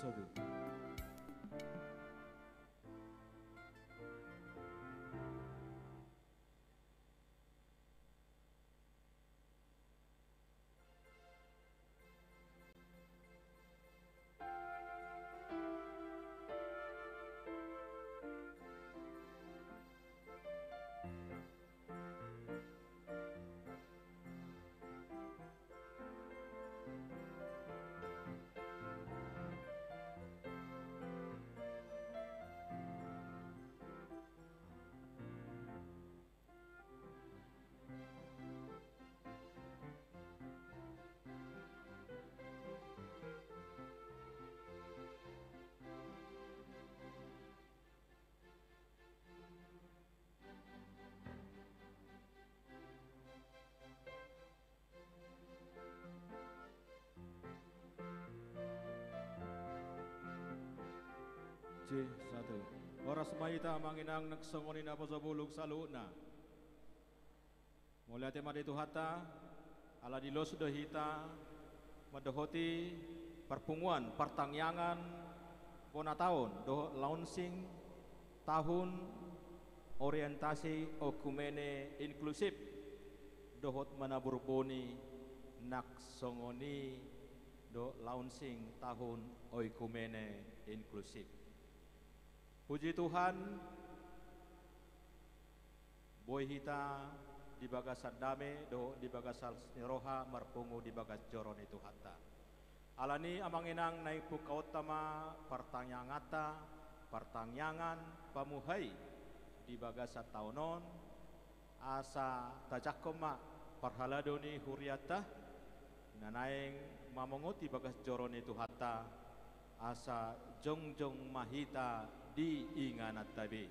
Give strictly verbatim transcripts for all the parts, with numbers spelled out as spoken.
Sabi. Horas ma hita amang inang nang songon i na poso bulung saluhutna. Mauliate ma di Tuhanta, ala dilos do hita mandohoti parpunguan partangiangan bona taon dohot launching tahun orientasi oikumene inklusif dohot manabur boni nang songon i dohot launching tahun oikumene inklusif. Puji Tuhan, boi hita di bagasan dame dohot di bagasan las ni roha marpungu di bagas joro ni Tuhanta. Alani amang inang naeng pungkaonta ma partangianganta, partangiangan pamuhai di bagasan taon on, asa tajangkon ma parhalado ni hurianta na naeng mamongoti bagas joro ni Tuhanta, asa jongjong ma hita di ingananta be.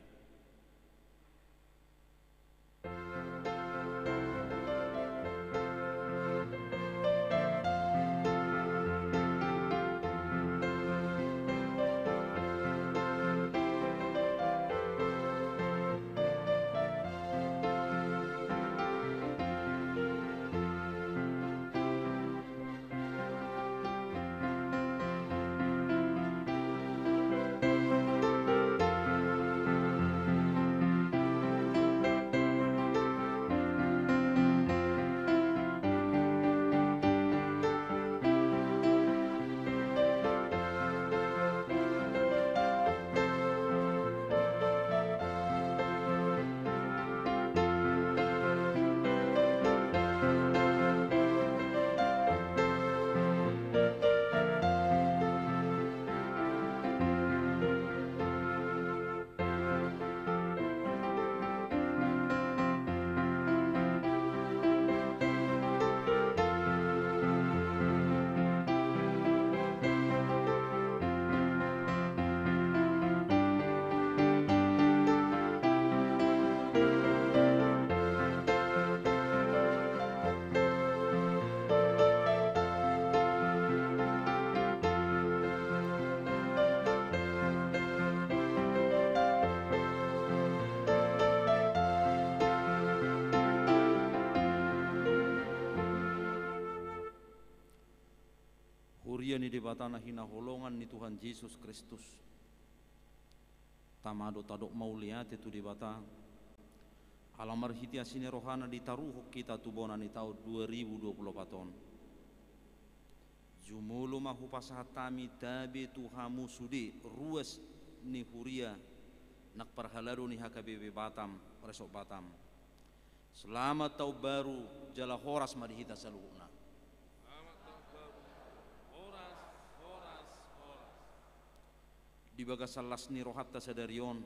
Huria ni Debata na hinaholongan ni Tuhan Jesus Kristus. Tama do tadok mauliate tu Debata, ala marhite asi ni rohana ditaruhon hita tu bona ni taon dua ribu dua puluh opat on. Jumolo ma hupasahat hami tabe tu hamu sude ruas ni huria nang parhalado ni H K B P Batam, Resort Batam. Selamat Tahun Baru, jala horas ma di hita saluhutna. Selamat Tahun Baru. Horas, horas, horas. Di bagasan las ni rohanta sadari on,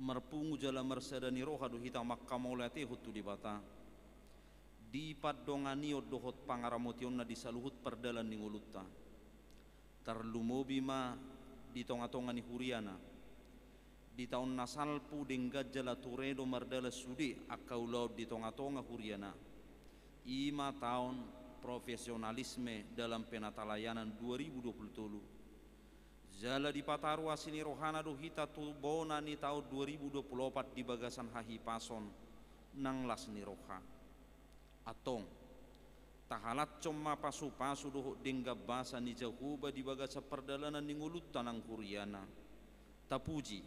marpungu jala marsada ni roha do hita manghamauliatehon tu Debata di pandonganion dohot pangaramotionna di saluhut pardalan ni ngolunta. Tarlumobi ma di tongatonga ni huriana. Di taon na salpu denggan jala ture do mardalan sude angka ulaon di tongatonga huriana. I ma taon profesionalisme dalam penatalayanan dua ribu dua puluh tolu. Jala dipataru asi ni rohana do hita tu bona ni taon dua ribu dua puluh opat di bagasan hahipason nang las ni roha. Antong, Tahalashon ma pasupasu dohot denggan basa ni Jahowa di bagasan pardalanan ni ngolunta nang huriana. Tapuji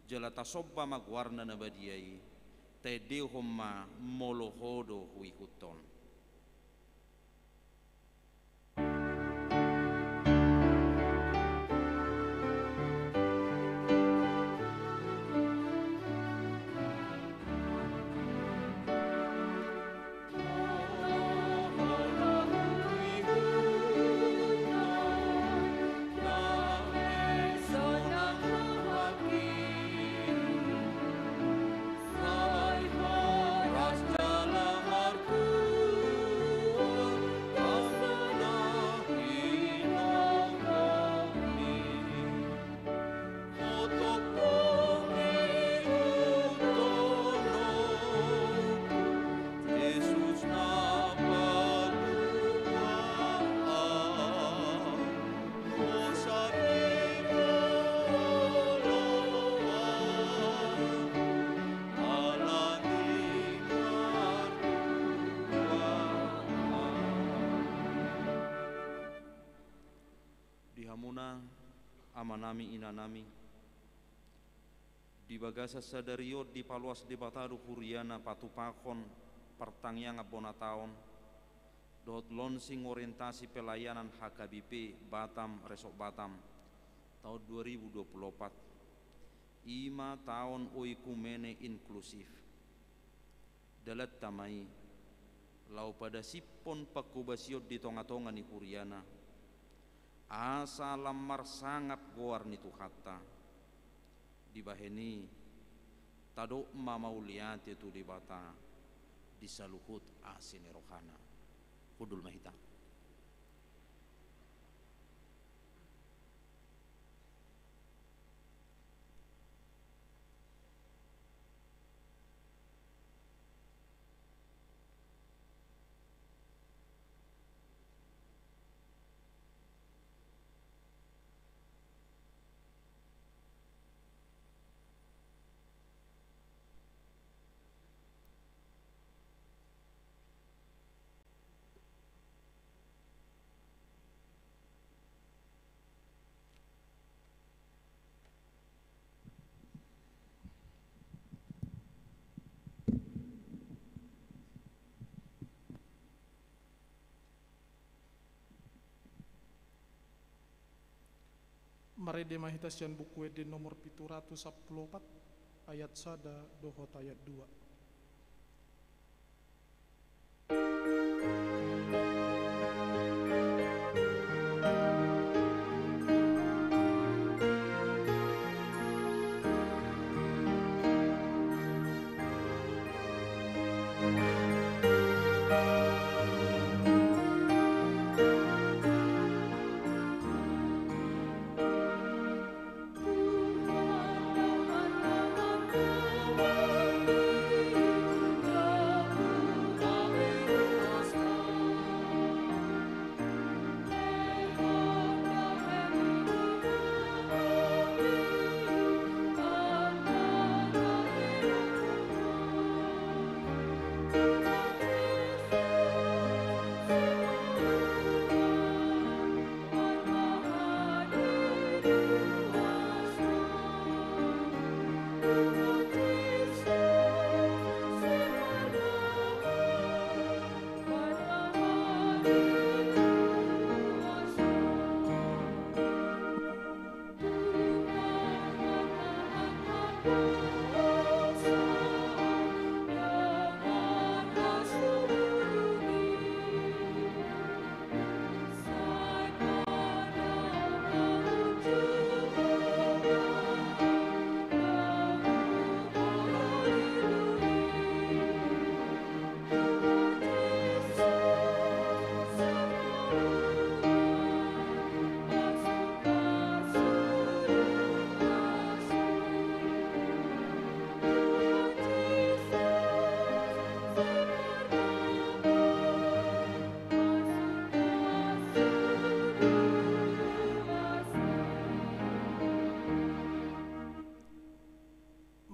jala tasomba ma goarna na badia i. Taendehon ma molo Ho do huihuthon. Di hamuna, amanami, inanami, di bagasan sadari on dipaloas Debata do huriana patupahon partangiangan bona taon dohot launching orientasi pelayanan H K B P Batam, Resort Batam, taon dua ribu dua puluh opat. I ma taon oikumene inklusif. Dalanta ma i laho padasiphon pangkobasion di tongatonga ni huriana, asa lam marsangap goar ni Tuhanta. Dibahen i, tadok ma mauliate tu Debata di saluhut asi ni rohana. Hundul ma hita. Marende ma hita sian Buku Ende nomor pitu ratus sampulu opat, ayat sada dohot ayat dua.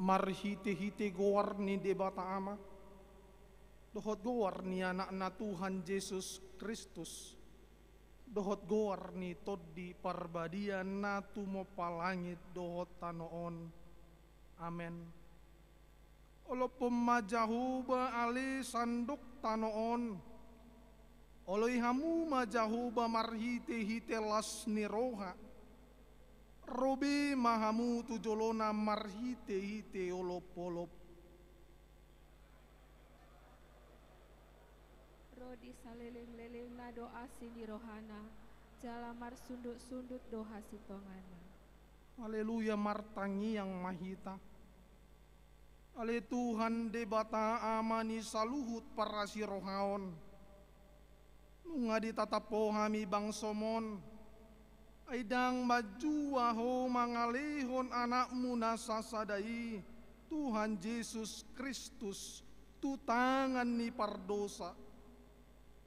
Marhitehite goar ni Debata Ama, Dohot goar ni Anakna Tuhan Jesus Kristus, dohot goar ni Tondi Parbadia na tumompa langit dohot tano on. Amen. Olophon ma Jahowa ale sandok tano on. Oloi hamu ma Jahowa marhitehite las ni roha. Ro be ma hamu tu jolona marhitehite olopolop. Ro di salelenglelengna do asi ni rohana, jala marsundutsundut do hasintonganna. Haleluya, martangiang ma hita. Ale Tuhan Debata Ama ni saluhut parasirohaon. Nunga ditatap Ho hami bangsoMon. Ai ndang manjua Ho mangalehon Anakmu na sasada i, Tuhan Jesus Kristus, tu tangan ni pardosa.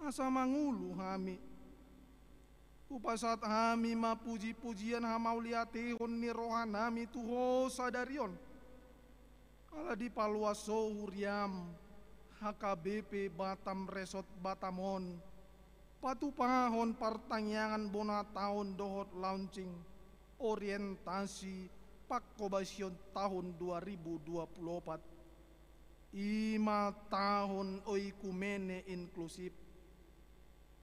Asa mangolu hami. Hupasahat hami ma pujipujian hamauliatehon ni rohanami tu Ho sadari on. Ala dipaluas Ho huriaM, H K B P Batam Resort Batam on, patupahon partangiangan bona taon dohot launching orientasi pangkobasion tahun dua ribu dua puluh opat. I ma tahun oikumene inklusif.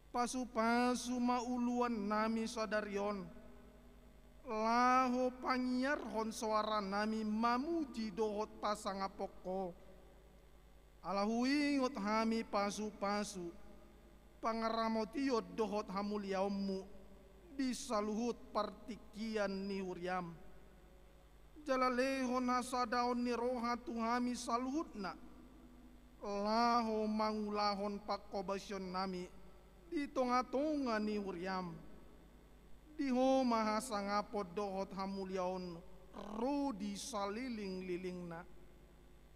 Pasupasu ma uluannami sadari on, laho pangiarhon soaranami mamuji dohot pasangaphon Ho. Ala huingot hami pasupasu, pangaramotion dohot hamuliaonMu di saluhut partingkian ni huriaM. Jala lehon hasadaon ni roha tu hami saluhutna, laho mangulahon pangkobasionnami di tongatonga ni huriaM. Di Ho ma hasangapon dohot hamuliaon ro di salelenglelengna.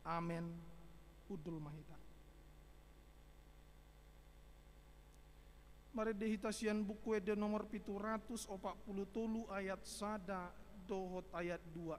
Amen. Hundul ma hita. Marende hita sian Buku Ende nomor pitu ratus opat pulu tolu ayat sada dohot ayat dua.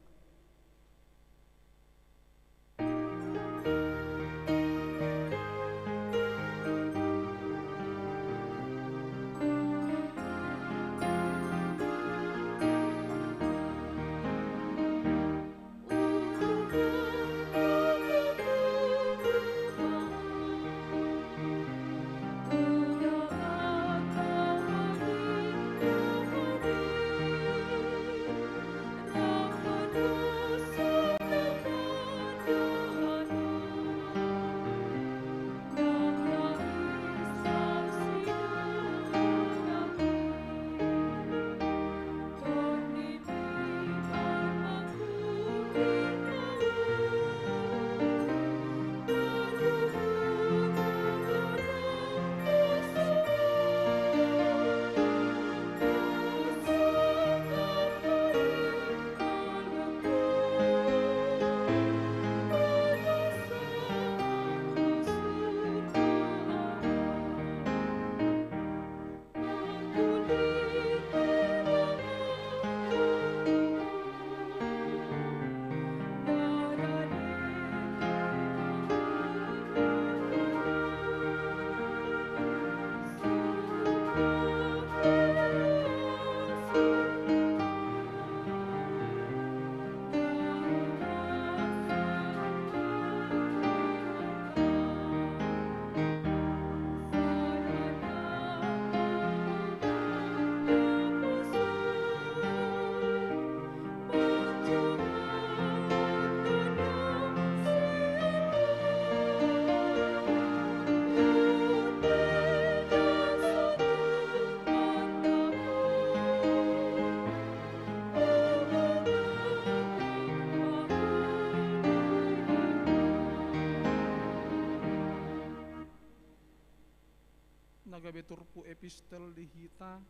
Na gabe turpuk epistel di hita,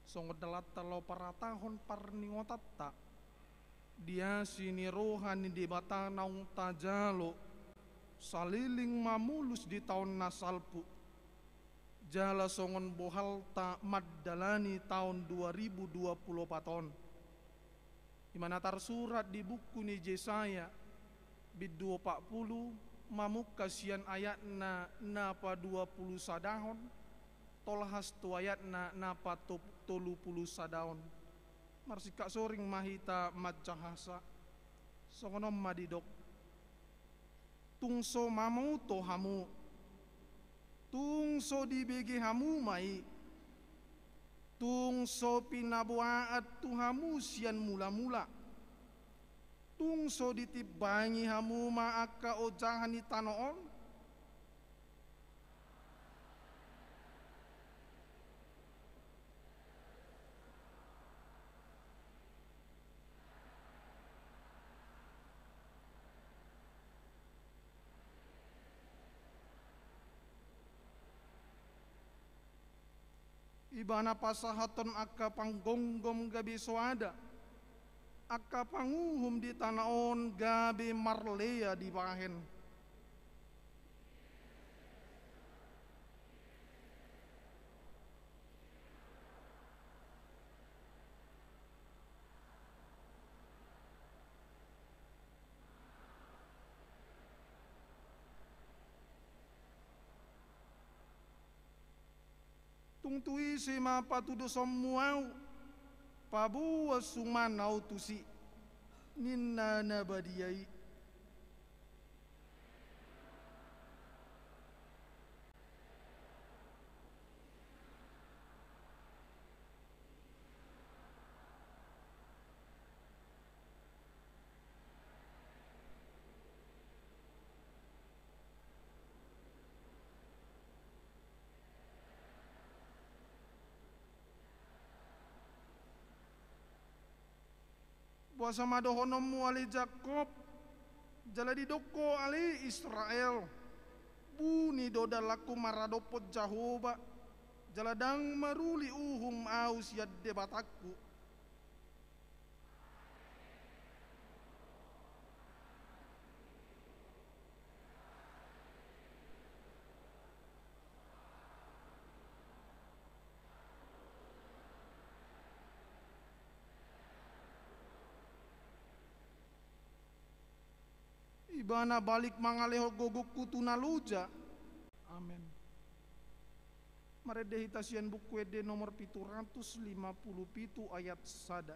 songon dalanta laho paratahon parningotanta, di asi ni roha ni Debata naung tajalo, saleleng mamolus di taon na salpu, jala songon bohalta mandalani taon dua ribu dua pulu opat on. I ma na tarsurat di buku ni Jesaya, bindu opat pulu, Mamungka sian ayatna na paduapulusadahon, tolhas tu ayatna na patop-, tolupulusadahon. Marsingkat soring ma hita manjahasa. Songon on ma didok. Tung so mamouto hamu. Tung so dibege hamu ma i. Tung so pinaboaan tu hamu sian mula-mula. Tung so ditimbangi hamu ma angka ojahan ni tano on. Ibana pasahathon angka panggomgom gabe soada, angka panguhum di tano on gabe marlea dibahen. Tung tu ise ma patudosonmu ahu, paboa suman ahu tusi, ninna na badia i. Boasa ma dohononmu ale Jakkob, jala didok ho ale Israel, buni do dalanku maradophon Jahowa, jala ndang maruli uhum ahu sian Debatangku. Ibana balik mangalehon gogongku tu na loja. Amen. Marende hita sian Buku Ende nomor pitu ratus lima puluh pitu ayat sada.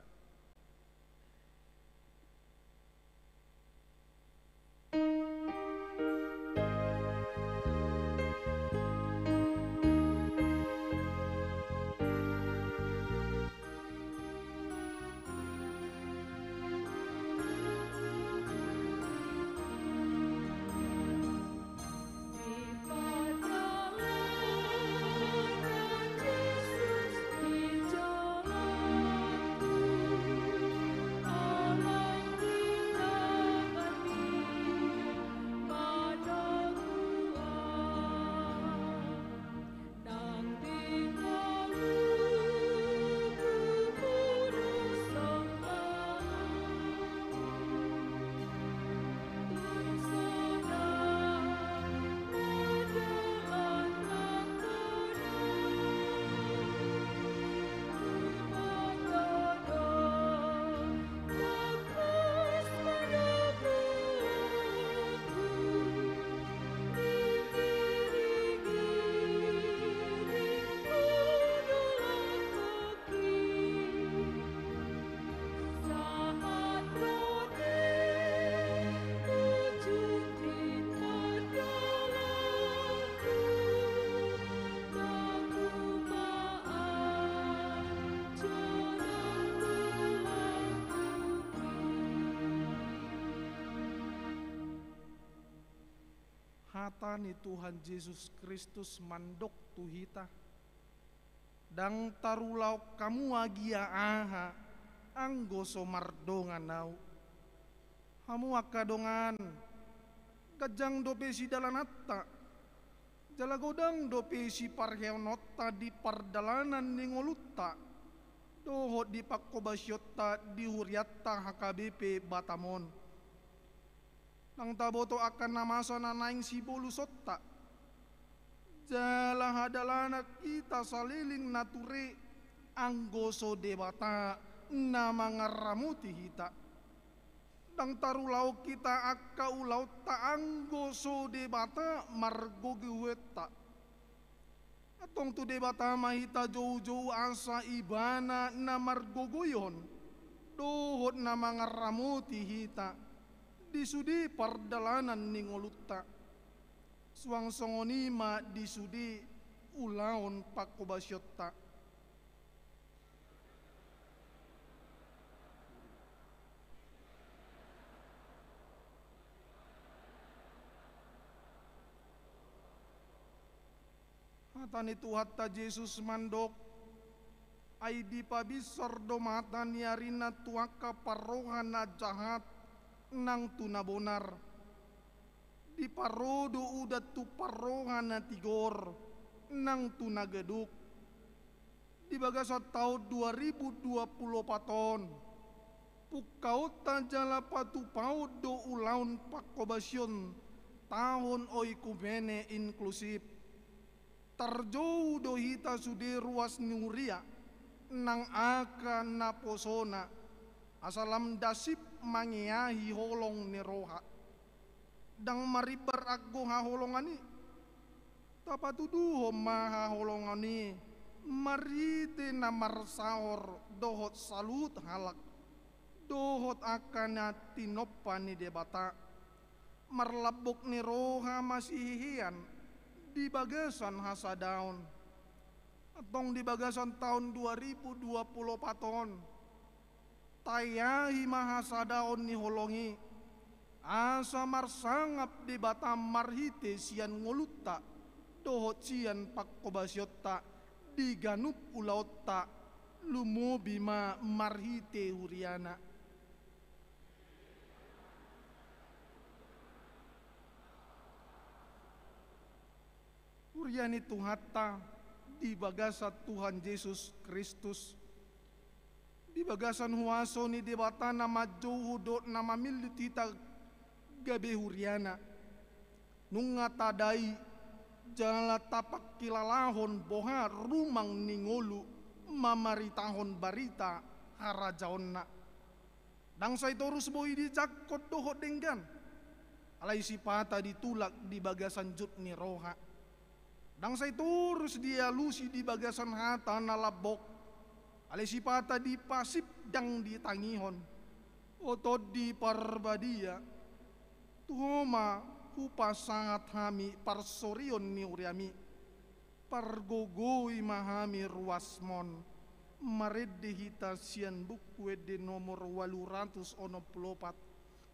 Hata ni Tuhan Jesus Kristus mandok tu hita, ndang tarulahon hamu agia aha, anggo so mardongan ahu. Hamu angka dongan, ganjang dope sidalananta, jala godang dope siparheononta di pardalanan ni ngolunta, dohot di panghobasionta di hurianta H K B P Batam on. Ndang taboto angka na masa na naeng sibolusonta. Jala hadalanan hita saleleng na ture, anggo so Debata na mangaramoti hita. Ndang tarulahon hita angka ulaonta anggo so Debata margogoianta. Antong tu Debata ma hita joujou asa Ibana na margogoihon dohot na mangaramoti hita di sude pardalanan ni ngolunta. Suang songon i ma di sude ulaon panghobasionta. Hata ni Tuhanta Jesus mandok, ai dipabinsar do mata ni arina tu angka parroha na jahat nang tu na bonar. Diparo do udan tu parroha na tigor nang tu na geduk. Di bagasan taon dua ribu dua pulu opat on, pungkaonta jala patupaon do ulaon panghobasion tahun oikumene inklusif. Tarjou do hita sude ruas ni huria nang angka naposona, asa lam dasip mangeahi holong ni roha. Ndang marimbar anggo haholongan i. Tapatuduhon ma haholongan i marhite na marsaor dohot saluhut halak, dohot angka na tinompa ni Debata. Marlambok ni roha masihehean di bagasan hasadaon. Antong di bagasan taon dua ribu dua pulu opat on, taeahi ma hasadaon ni holong i, asa marsangap Debata marhite sian ngolunta dohot sian panghobasionta di ganup ulaonta, lumobi ma marhite huriana. Huria ni Tuhanta di bagasan Tuhan Jesus Kristus, di bagasan huaso ni Debata na manjouhon dohot na mamillit hita gabe huriana, nunga tadai jala tapangkilalahon boha rumang ni ngolu mamaritahon barita harajaonna. Ndang sai torus boi dijangkon dohot denggan, alai sipata ditulak di bagasan jut ni roha. Ndang sai torus dialusi di bagasan hata na lambok, alai sipata dipasip ndang ditangihon. O Tondi Parbadia, tu Ho ma hupasahat hami parsorion ni huriami. Pargogoi ma hami ruasmon. Marende hita sian Buku Ende nomor ualu ratus onom pulu opat,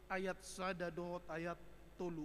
ayat sada dohot ayat tolu.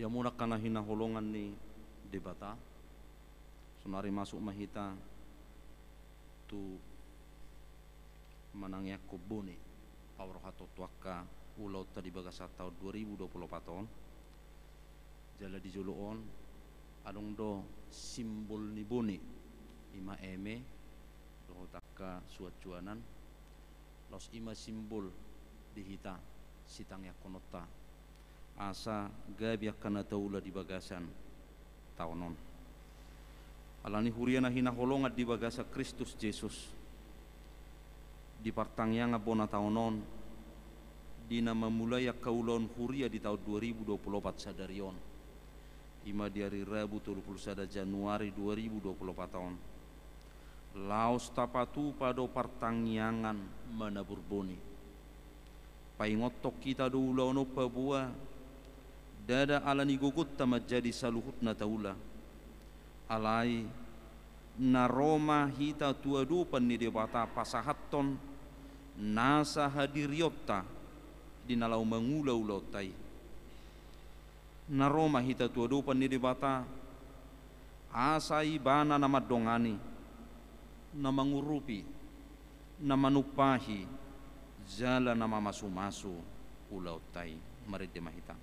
Di hamu angka na hinaholongan ni Debata, saonari masuk ma hita tu manangiangkon bone paborhaton tu angka ulaonta di bagasan taon dua ribu dua pulu opat on. Jala di jolo on adong do simbol ni bone, i ma eme dohot angka angka suansuanan, laos i ma simbol di hita sitangiangkononta, asa gabe angka na taula di bagasan taon on. Alani huria na hinaholongan di bagasan Kristus Jesus, di partangiangan bona taon on, di na mamulai angka ulaon huria di taon dua ribu dua puluh opat sadari on, i ma di ari Rabu tolu pulu sada Januari dua ribu dua pulu opat on, laos tapatupa do partangiangan manabur boni. Paingothon hita do ulaon on paboa ndada alani gogonta manjadi saluhut na taula. Alai na ro ma hita tu adopan ni Debata pasahathon nasa hadirionta di na laho mangula ulaonta i. Na ro ma hita tu adopan ni Debata, asa Ibana na mandongani, na mangurupi, na manumpahi, jala na mamasumasu ulaonta i. Marende ma hita.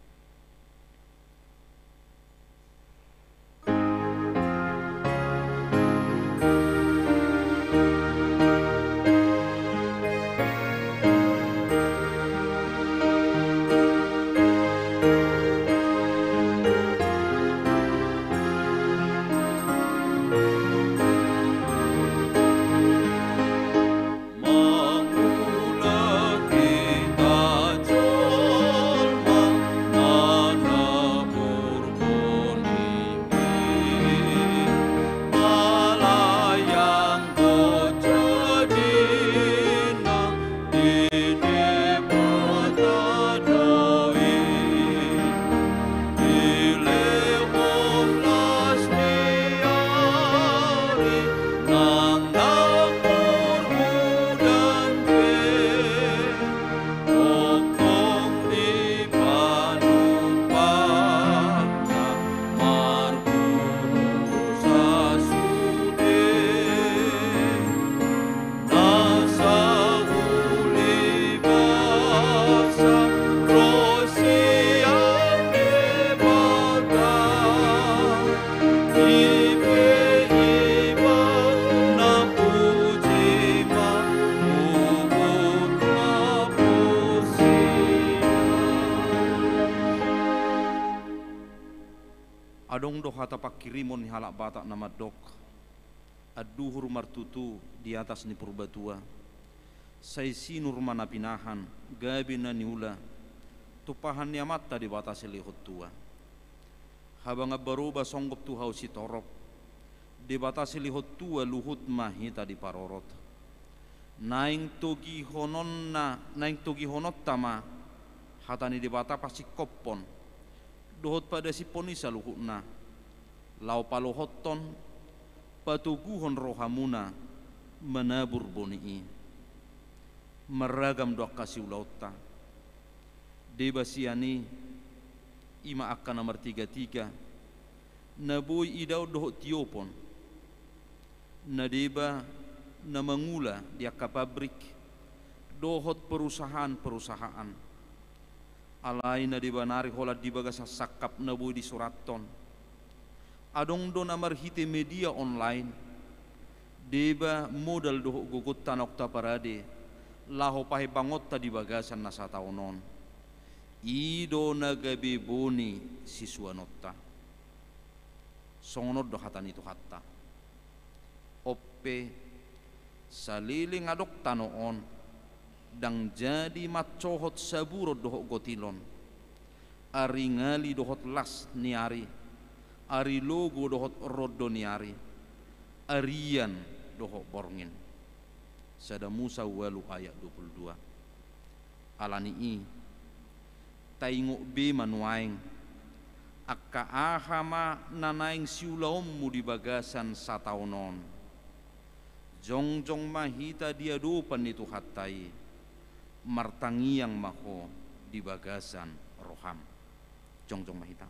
Adong do hata pangkirimon ni halak Batak na mandok: Anduhur martutu di atas ni Purbatua, sai sinur ma na pinahan, gabe na niula, tumpahan ni Amanta Debata silehon tua. Habangan baroba songgop tu hau sitorop, Debata silehon tua luhut ma hita diparorot. Naeng togihononna, naeng togihononta ma hata ni Debata pasingkophon dohot padasiphon i saluhutna, laho palohothon, patoguhon rohamuna manabur boni i. Marragam do angka siulaonta. Deba sian i, i ma angka na martigatiga, na boi idaon dohot tiopon, na deba na mangula di angka pabrik dohot perusahaan-perusahaan. Alai na deba nari holan di bagasan sangkap na boi disurathon. Adong do na marhite media online, deba modal dohot gogonta naung taparade laho pahembangonta di bagasan na sataon on. I do na gabe boni sisuanonta. Songon on do hata ni Tuhanta. On pe, saleleng adong tano on, ndang jadi mansohot saburon dohot gotilon, ari ngali dohot las ni ari, ari logo dohot rondo ni ari, arian dohot borngin. Sada Musa ualu ayat dua pulu dua. Alani i, taingot be ma nuaeng, angka aha ma na naeng siulaonmu di bagasan sataon on. Jongjong ma hita di adopan ni Tuhanta i, martangiang ma ho di bagasan roham. Jongjong ma hita.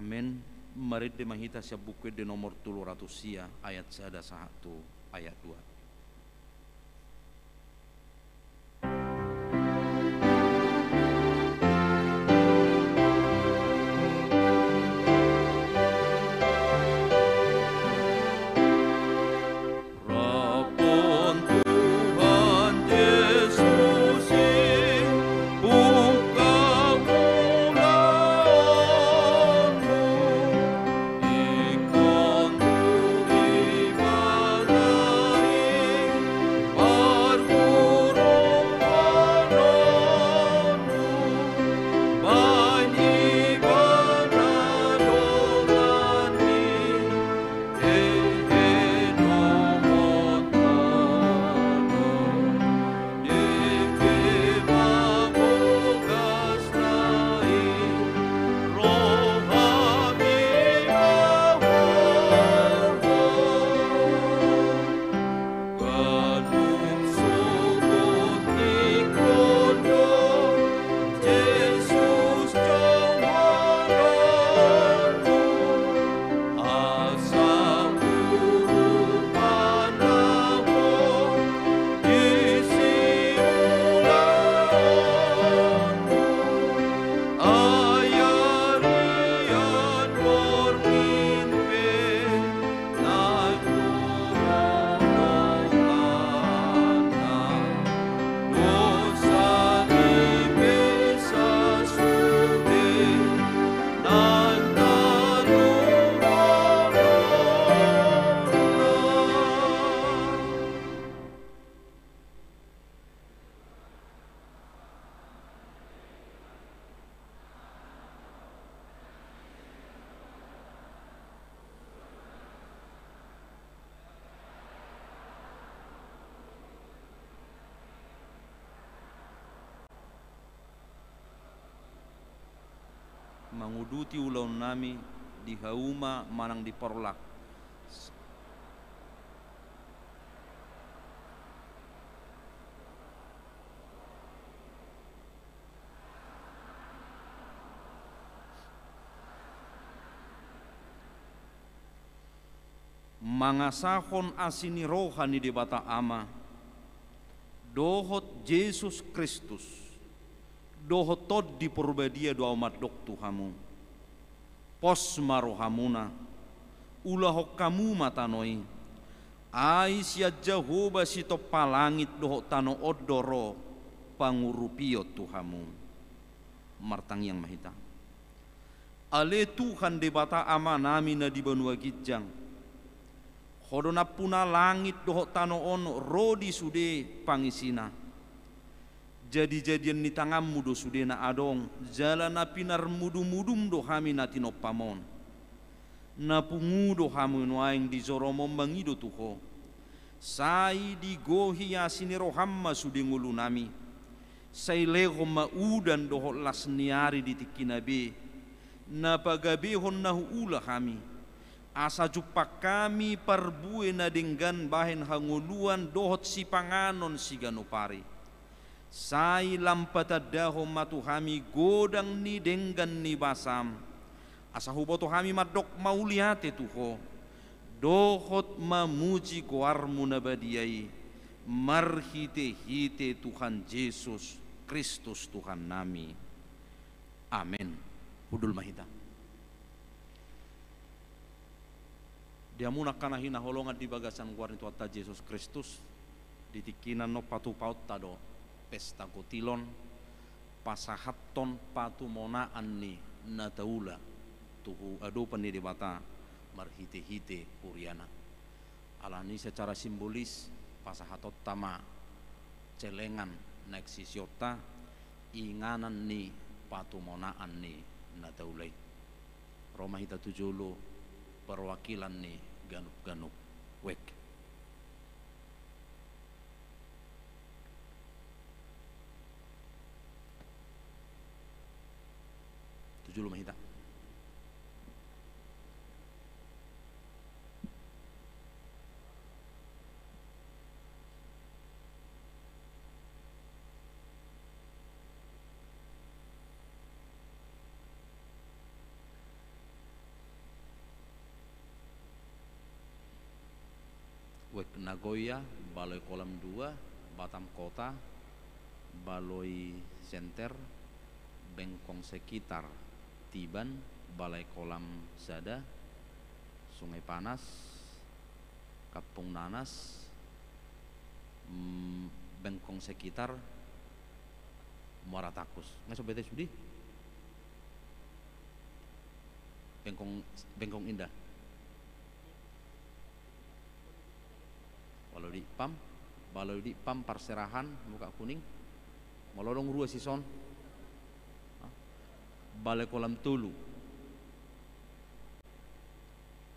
Amen. Marende ma hita sian Buku Ende nomor tolu ratus sia, ayat sada sahat tu ayat dua. Rap dohot Tuhan Jesus i, buka ulaonmu, ingkon tu Ibana i pargurauonmu, baen Ibana dongan i, hehe dohot holong. Dengke ma bogasna i, rohami ma hohom. Ganup sogot ingkon do Jesus jongjong hu, asa hurupa na ho di siulaonmu. Ai arian borngin pe naeng huhonongan, dosami pe sasude naeng tarlumobi. Manguduti ulaonnami di hauma manang di porlak. Mangasahon asi ni roha ni Debata Ama dohot Jesus Kristus dohot Tondi Porbadia do ahu mandok tu hamu: Pos ma rohamuna, ulahon hamu ma tano i. Ai sian Jahowa sitompa langit dohot tano on do ro pangurupion tu hamu. Martangiang ma hita. Ale Tuhan Debata Amanami na di banua ginjang, Ho do nampuna langit dohot tano on ro di sude pangisina. Jadijadian ni tanganmu do sude na adong, jala na pinarmudumudum do hami na tinompam on. Na pungu do hami nuaeng di jorom on mangido tu Ho. Sai digohi asi ni roham ma sude ngolunami. Sai lehon ma udan dohot las ni ari di tingkina be, na pagabehon na huula hami, asa jumpang hami parbue na denggan bahen hangoluan dohot sipanganon siganup ari. Sai lam patandahon ma tu hami godang ni denggan ni basam, asa huboto hami mandok mauliate tu Ho, dohot mamuji goarmu na badia i, marhitehite Tuhan Jesus Kristus Tuhannami. Amen. Hundul ma hita. Di hamu angka na hinaholongan di bagasan goar ni Tuhanta Jesus Kristus, di tingkina on patupaonta do pesta gotilon, pasahathon patumonaan ni na taula tu adopan ni Debata marhitehite huriana. Alani secara simbolis pasahatonta ma celengan na sisionta, inganan ni patumonaan ni na taula i. Ro ma hita tu jolo, perwakilan ni ganup-ganup wijk. Tu jolo ma hita. Nagoya, Baloi Kolam dua, Batam Kota, Baloi Center, Bengkong Sekitar, Tiban, Balai Kolam sada, Sungai Panas, Kampung Nanas, mm, Bengkong Sekitar, Muara Takus. Nga so bete sudi? Bengkong, Bengkong Indah. Baloi Dipam, Baloi Dipam Parserahan, Muka Kuning. Molo adong ruas dison. Balai Kolam tolu.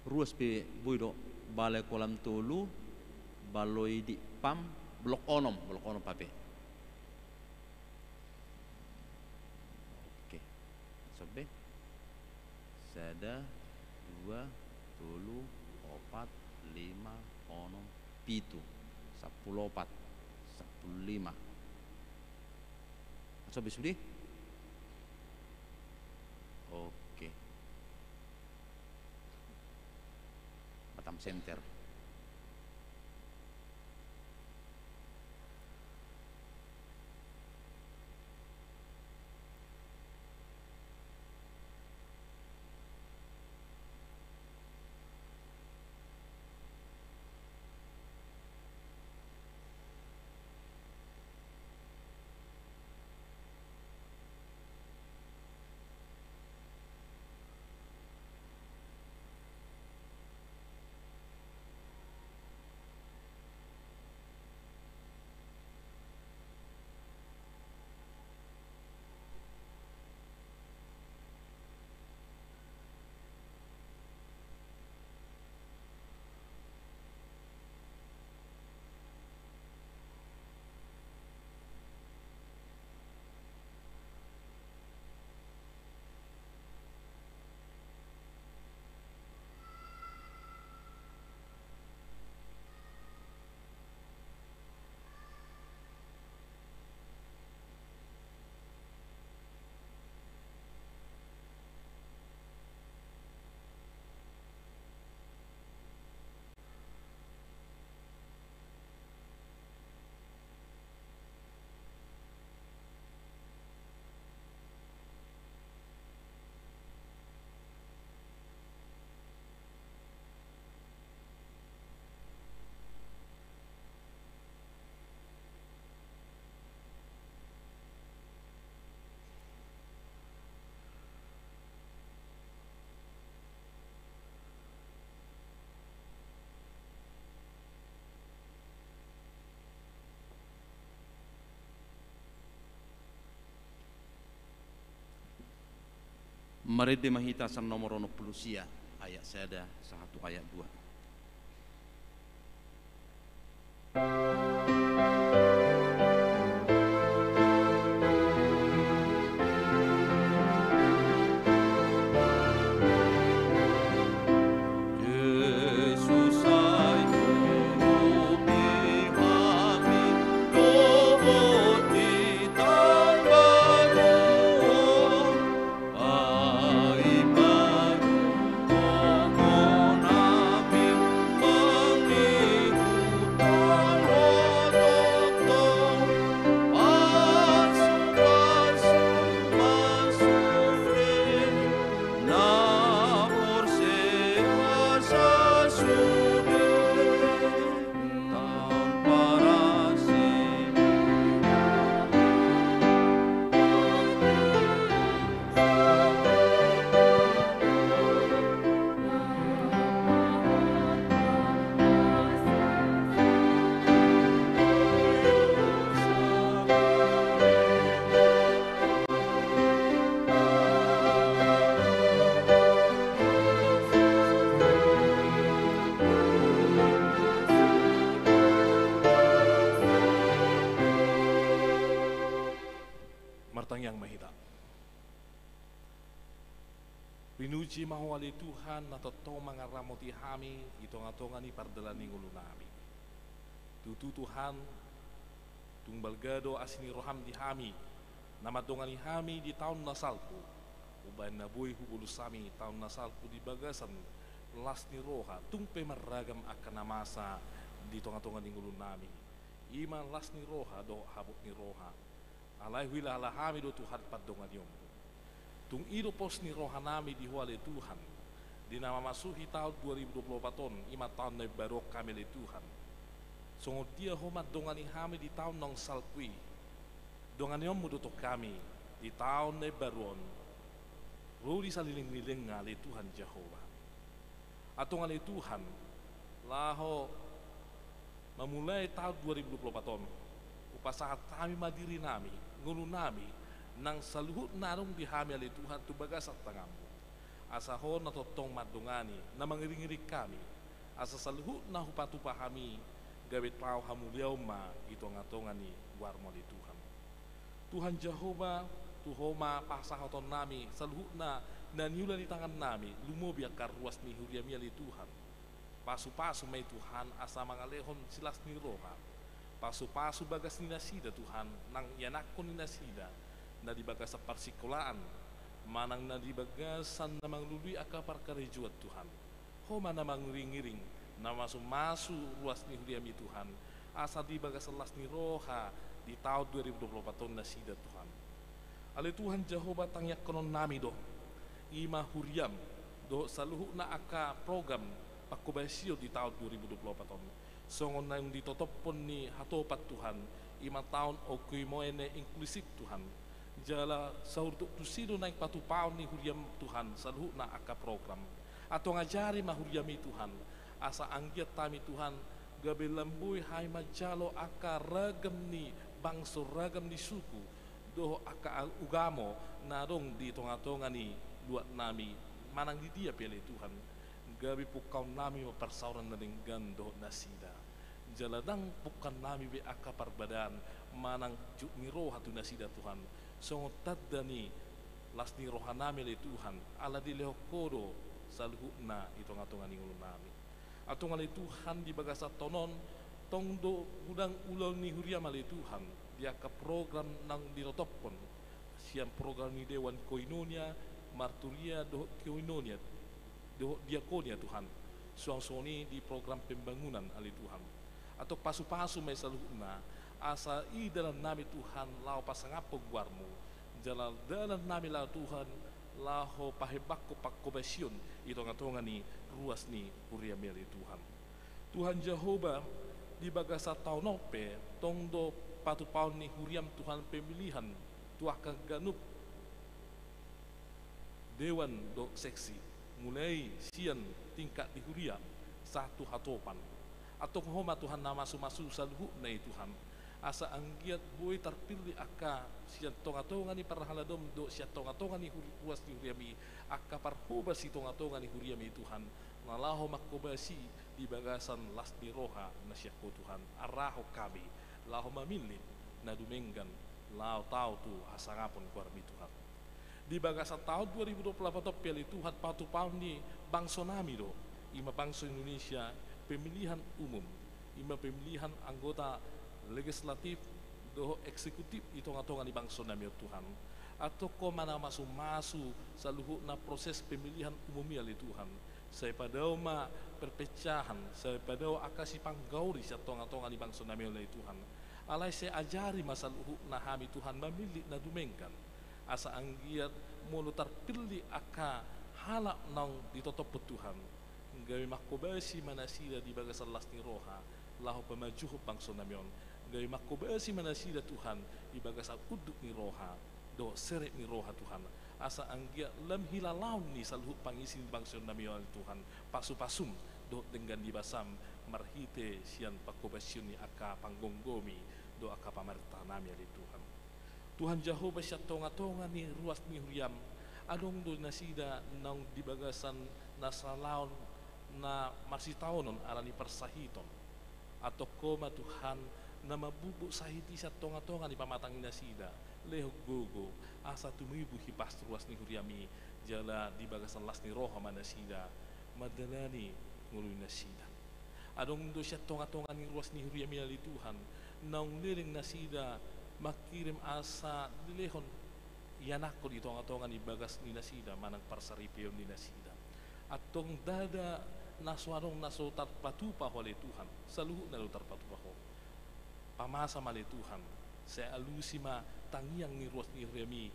Ruas pe boi do, Balai Kolam tolu, Baloi Dipam, Blok onom, Blok onom hape. Oke. Sobe. Sada, dua, tolu, opat, lima, onom, pitu, sampulu opat, sampulu lima. Sobe sudi? Oke. Batam Center. Marende ma hita sian nomor onom pulu sia, ayat sada sahat tu ayat dua. Martangiang ma hita. Pinuji ma Ho ale Tuhan, na tongtong mangaramoti hami di tongatonga ni pardalanan ni ngolunami. Tutu Tuhan, tung balga do asi ni roham di hami, na mandongani hami di taon na salpu. Umbahen na boi hubolus hami taon na salpu di bagasan las ni roha, tung pe marragam angka na masa di tonga-tonga ni ngolunami. I ma las ni roha dohot habot ni roha. Alai huhilala hami do Tuhan pandonganion. Tung i do pos ni rohanami di Ho ale Tuhan, di na mamasuhi taon dua ribu dua puluh opat on, i ma taon na imbaru on hami ale Tuhan. Songon dia Ho mandongani hami di taon naung salpu i, donganionmu do tong hami di taon na imbaru on, ro di saleleng-lelengna ale Tuhan Jahowa. Antong ale Tuhan, laho mamulai taon dua ribu dua puluh opat on, hupasahat hami ma dirinami, ngolunami, nang saluhutna adong di hami ale Tuhan tu bagasan tanganmu. Asa Ho na tongtong mandongani, na mangiring-iring hami, asa saluhutna hupatupa hami, gabe tau hamuliaon ma i tonga-tonga ni goarmu ale Tuhan. Tuhan Jahowa, tu Ho ma pasahatonnami saluhutna na niula ni tangannami, lumobi angka ruas ni huriami ale Tuhan. Pasu-pasu ma i Tuhan asa mangalehon silas ni roha. Pasu-pasu bagas ni nasida Tuhan, nang ianakhon ni nasida, na di bagasan parsikolaan, manang na di bagasan na mangalului angka parkarejoan Tuhan. Ho ma na mangiring-iring, na masu-masu ruas ni huriami Tuhan, asa di bagasan las ni roha di taon dua ribu dua puluh opat on nasida Tuhan. Ale Tuhan Jahowa, tangiangkononnami do, i ma huriam, dohot saluhutna angka program pangkobasion di taon dua ribu dua puluh opat on. Songon naung ditotophon ni hatopan Tuhan, i ma taon oikoinena inklusif Tuhan. Jala saur tu tusi do naeng patupaon ni huriam Tuhan saluhutna angka program. Antong ajari ma huriami Tuhan, asa anggiat hami Tuhan, gabe lam boi hami manjalo angka ragam ni bangso, ragam ni suku, dohot angka ugamo na adong di tonga-tonga ni luatnami, manang di dia pe ale Tuhan. Gabe pungkaonnami ma parsaoran na denggan dohot nasida. Jala ndang pungkaonnami be angka parbadaan manang jut ni roha tu nasida Tuhan. Songon tanda ni las ni rohanami ale Tuhan, ala dilehon Ho do saluhutna i tonga-tonga ni ngolunami. Antong ale Tuhan, di bagasan taon on, tong do godang ulaon ni huriam ale Tuhan, di angka program naung ditotophon, sian program ni dewan koinonia, marturia dohot koinonia, dohot diakonia Tuhan. Suang songon i di program pembangunan ale Tuhan. Antong pasu-pasu ma i saluhutna, asa i dalannami Tuhan laho pasangaphon goarmu, jala dalannami laho Tuhan, laho pahembangkon pangkobasion i tonga-tonga ni ruas ni huriami ale Tuhan. Tuhan Jahowa, di bagasan taon on pe, tong do patupaon ni huriam Tuhan pemilihan tu angka ganup dewan dohot seksi, mulai sian tingkat di huria sahat tu hatopan. Antong Ho ma Tuhan na masu-masu saluhutna i Tuhan, asa anggiat boi tarpillit angka sian tonga-tonga ni parhaladoM dohot sian tonga-tonga ni hur-, ruas ni huriami, angka parhobas i tonga-tonga ni huriami Tuhan, na laho mangkobasi di bagasan las ni roha na sian Ho Tuhan. Arahon hami laho mamillit na dumenggan laho tau tu hasangapon goarMi Tuhan. Di bagasan taon dua ribu dua puluh opat on pe ale Tuhan, patupaon ni bangsonami do, i ma bangso Indonesia, pemilihan umum, i ma pemilihan anggota legislatif dohot eksekutif i tonga-tonga ni bangsonami on Tuhan. Antong Ho ma na masu-masu saluhutna proses pemilihan umum i ale Tuhan. Sai padao ma perpecahan, sai padao angka sipanggaori sian tonga-tonga ni bangsonami on ale Tuhan. Alai sai ajari ma saluhutna hami Tuhan mamillit na dumenggan. Asa anggiat molo tarpillit angka halak naung ditotophon Tuhan, gabe mangkobasi ma nasida di bagasan las ni roha laho pamajuhon bangsonami on. Gabe mangkobasi ma nasida Tuhan di bagasan unduk ni roha dohot serep ni roha Tuhan, asa anggiat lam hilalaon ni saluhut pangisi ni bangsonami on ale Tuhan, pasu-pasuM dohot denggan ni basaM marhite sian pangkobasion ni angka panggomgomi dohot angka pamarentahanami ale Tuhan. Tuhan Jahowa, sian tonga-tonga ni ruas ni huriaM, adong do nasida naung di bagasan na salaon na marsitaonon ala ni parsahiton. Antong Ho ma Tuhan na mambumbuk sahit i sian tonga-tonga ni pamatang ni nasida, lehon gogo, asa tumibu hipas ruas ni huriaM i, jala di bagasan las ni roha ma nasida mandalani ngolu ni nasida. Adong do sian tonga-tonga ni ruas ni huriaM i ale Tuhan, naung leleng nasida mangkirim asa dilehon ianakhon di tonga-tonga ni bagas ni nasida manang parsaripeon ni nasida. Antong ndada na so adong na so tarpatupa Ho ale Tuhan, saluhutna do tarpatupa Ho. Pamasa ma ale Tuhan, sai alusi ma tangiang ni ruas ni huriaMi,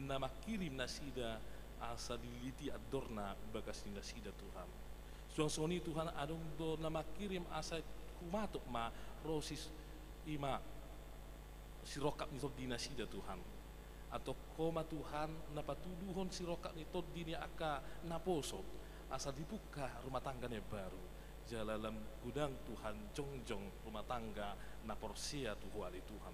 na mangkirim nasida asa dililiti andorna bagas ni nasida Tuhan. Suang songon i Tuhan, adong do na mangkirim asa humatop ma ro si, i ma sirongkap ni tondi nasida Tuhan. Antong Ho ma Tuhan na patuduhon sirongkap ni tondi ni angka naposo, asa dibungka rumah tangga na imbaru. Jala lam godang Tuhan jongjong rumah tangga na porsea tu Ho ale Tuhan.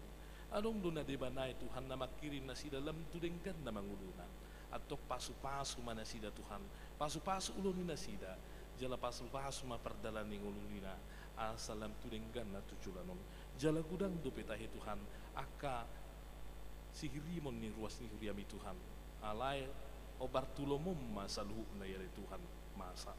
Adong do na deba nai Tuhan na mangkirim nasida lam tu dengganna manguluna. Antong pasupasu ma nasida Tuhan, pasupasu ulaon ni nasida, jala pasupasu ma pardalanan ni ngoluna, asa lam tu dengganna tu joloan on. Jala godang dope tahe Tuhan, angka sihirimon ni ruas ni huriaMi Tuhan. Alai hombar tu lomoM ma saluhutna i ale Tuhan, masa.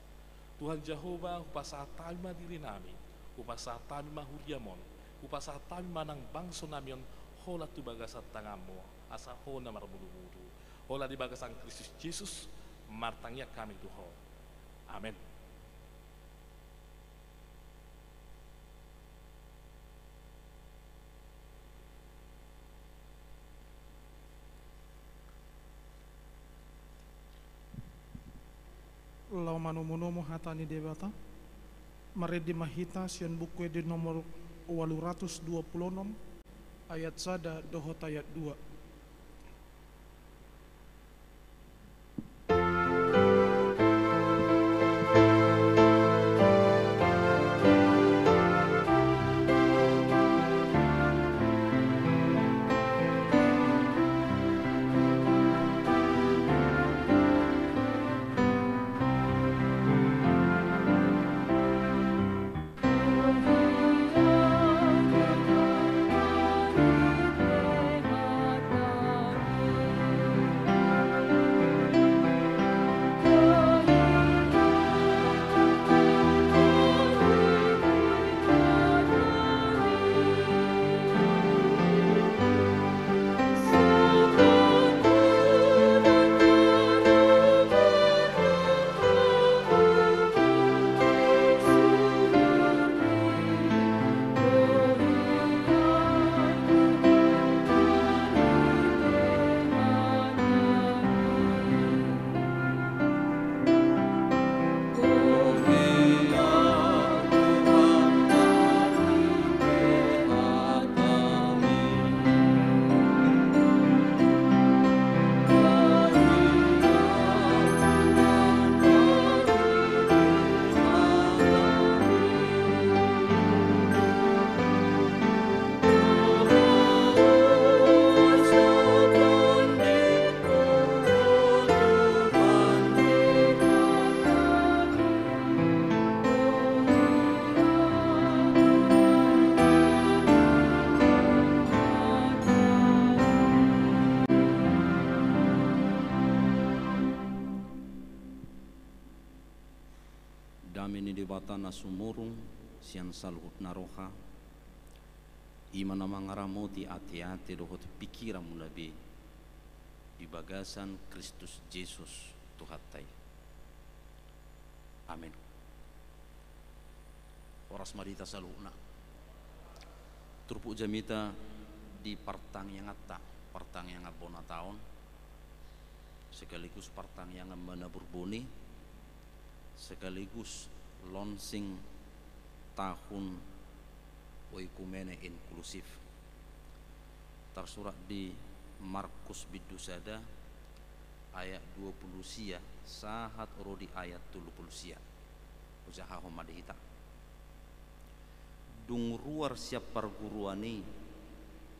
Tuhan Jahowa, hupasahat hami ma dirinami, hupasahat hami ma huriaM on, hupasahat hami ma nang bangsonami on, holan tu bagasan tanganMu, asa Ho na marmudumudu. Holan di bagasan Kristus Jesus, martangiang hami tu Ho. Amen. Laho manomu-nomu hata ni Debata, marende ma hita sian Buku Ende nomor ualu ratus dua pulu onom, ayat sada dohot ayat dua. Dame ni Debata na sumurung sian saluhut na roha, i ma na mangaramoti ateate dohot pingkiranmuna be di bagasan Kristus Jesus Tuhanta i. Amen. Horas ma di hita saluhutna. Turpuk jamita di partangianganta, partangiangan bona taon, sekaligus partangiangan manabur boni, sekaligus launching tahun oikumene inklusif. Tarsurat di Markus bindu sada ayat dua pulu sia sahat ro di ayat tolu pulu sia. Hujahahon ma di hita. Dung ruar sian parguruan i,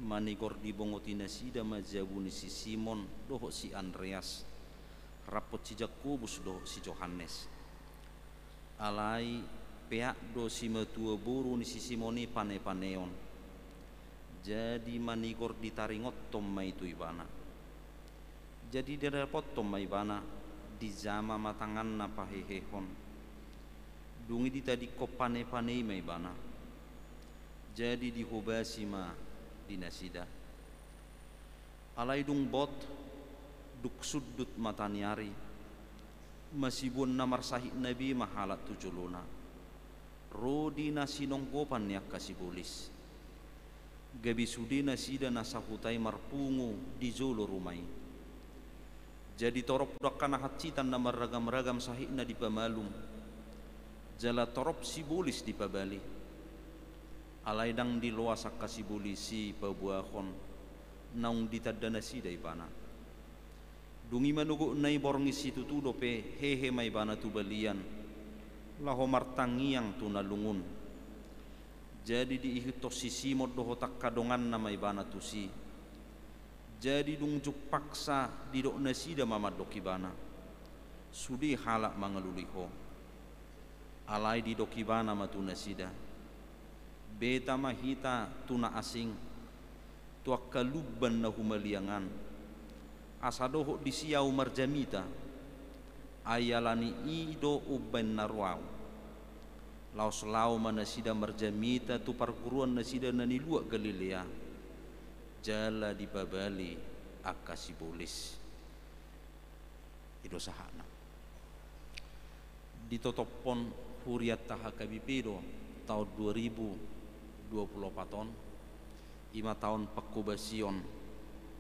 manigor dibongoti nasida ma jabu ni si Simon dohot si Andreas, rap dohot si Jakobus dohot si Johannes. Alai peak do simatua boru ni si Simon i panepaneon. Jadi manigor ditaringothon ma i tu ibana. Jadi didapothon ma ibana, dijama ma tanganna pahehehon. Dung i ditadingkon panepane i ma ibana. Jadi dihobasi ma di nasida. Alai dung bot, dung sundut mataniari, Masibuan na marsahit na be ma halak tu jolona, ro di na sinonggopan ni angka sibolis. Gabe sude nasida na sahuta i marpungu di jolo ruma i. Jadi torop do angka na hansitan na marragam-ragam sahitna dipamalum, jala torop sibolis dipabali. Alai ndang diloas angka sibolis i paboahon naung ditanda nasida ibana. Dung i manogotna i borngin situtu dope, hehe ma ibana tu balian, laho martangiang tu na lungun. Jadi diihuthon si Simon dohot angka donganna ma ibana tusi. Jadi dung jumpangsa, didok nasida ma mandok ibana: Sude halak mangalului ho. Alai didok ibana ma tu nasida: Beta ma hita tu na asing, tu angka lumban na humaliang an, asa dohot disi ahu marjamita. Ai ala ni i do umbahen na ro ahu. Laos laho ma nasida marjamita tu parguruan nasida na niluat Galilea, jala dipabali angka sibolis. I do sahatna. Ditotophon hurianta H K B P do taon dua ribu dua puluh opat on, i ma taon pangkobasion,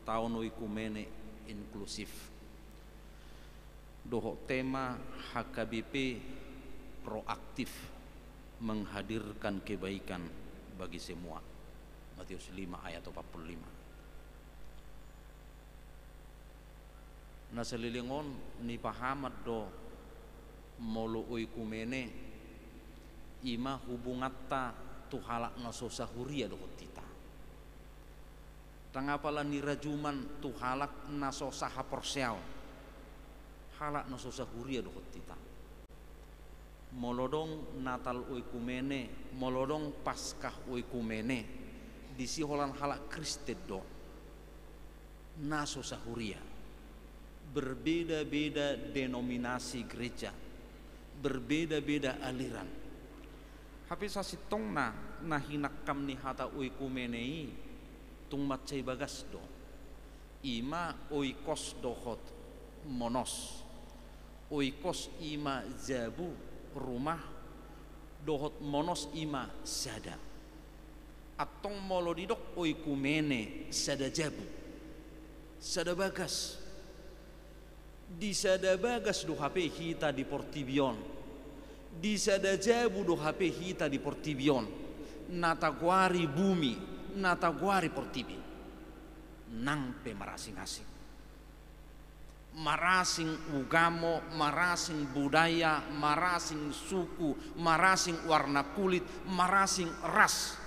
taon oikumene inklusif. Dohot tema H K B P proaktif, menghadirkan kebaikan bagi semua. Matius lima ayat opat puluh lima. Na saleleng on nipahamat do molo oikumene, i ma hubunganta tu halak na so sahuria dohot hita. Ndang apala nirajuman tu halak na so sahaporseaon, halak na so sahuria dohot hita. Molo adong Natal oikumene, molo adong Paskah oikumene, disi holan halak Kristen do, na so sahuria. Berbeda-beda denominasi gereja, berbeda-beda aliran. Hape sasintongna na hinangkam ni hata oikumene i tung mansai bagas do. I ma oikos dohot monos. Oikos i ma jabu, rumah, dohot monos i ma sada. Antong molo didok oikumene, sada jabu, sada bagas. Di sada bagas do hape hita di portibi on. Di sada jabu do hape hita di portibi on. Na tagoari bumi, na tagoari portibi. Nang pe marasing-asing. Marasing ugamo, marasing budaya, marasing suku, marasing warna kulit, marasing ras.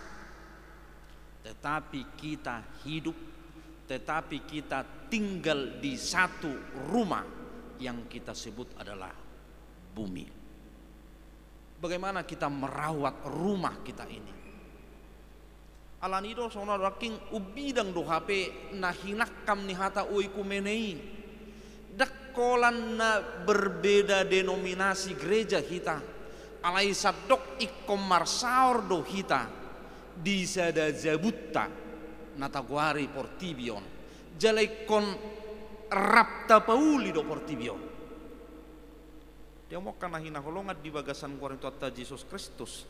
Tetapi kita hidup, tetapi kita tinggal di satu rumah yang kita sebut adalah bumi. Bagaimana kita merawat rumah kita ini? Alani i do songon na do nangkin umbidang do hape na hinangkam ni hata oikumene i. Ndang holan na berbeda denominasi gereja hita, alai sandok ingkon marsaor do hita di sada jabunta na tagoari portibi on. Jala ingkon rap tapauli do portibi on. Dia mokka na hinaholongan di bagasan goar ni Tuhanta Jesus Kristus.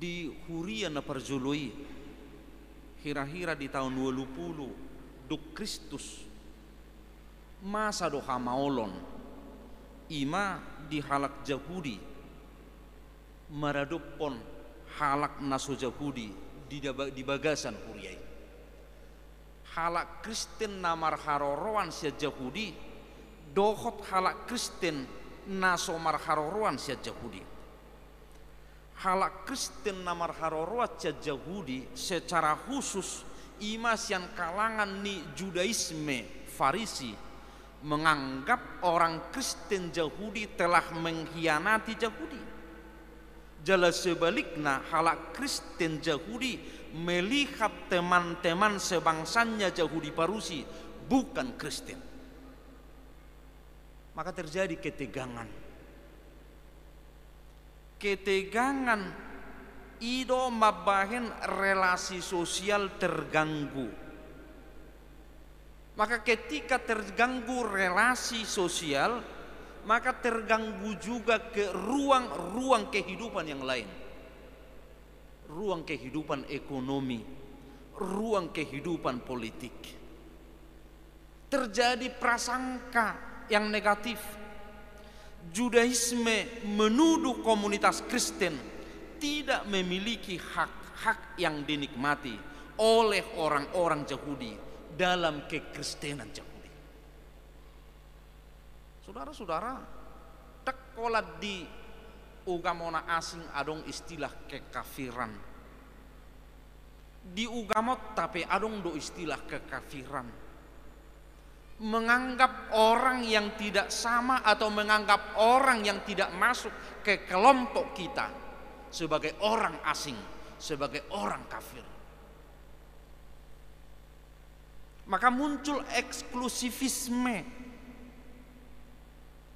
Di huria na parjolo i, hira-hira di taon ualu pulu dung Kristus, masa do hamaolon, i ma di halak Jahudi maradophon halak na so Jahudi di daba-, di bagasan huria i. Halak Kristen na marharoroan sian Jahudi dohot halak Kristen na so marharoroan sian Jahudi. Halak Kristen na marharoroan sian Jahudi secara khusus i ma sian kalangan ni Judaisme Farisi, menganggap orang Kristen Jahudi telah mengkhianati Jahudi. Jala sebalikna, halak Kristen Jahudi melihat teman-teman sebangsannya Jahudi Parusi bukan Kristen. Maka terjadi ketegangan. Ketegangan i do mambahen relasi sosial terganggu. Maka ketika terganggu relasi sosial, maka terganggu juga ke ruang-ruang kehidupan yang lain. Ruang kehidupan ekonomi, ruang kehidupan politik. Terjadi prasangka yang negatif. Judaisme menuduh komunitas Kristen tidak memiliki hak-hak yang dinikmati oleh orang-orang Yahudi dalam kekristenan Yahudi. Sudara-sudara, ndang holan di ugamo na asing adong istilah kekafiran. Di ugamonta pe adong do istilah kekafiran. Menganggap orang yang tidak sama atau menganggap orang yang tidak masuk ke kelompok kita sebagai orang asing, sebagai orang kafir. Maka muncul eksklusivisme.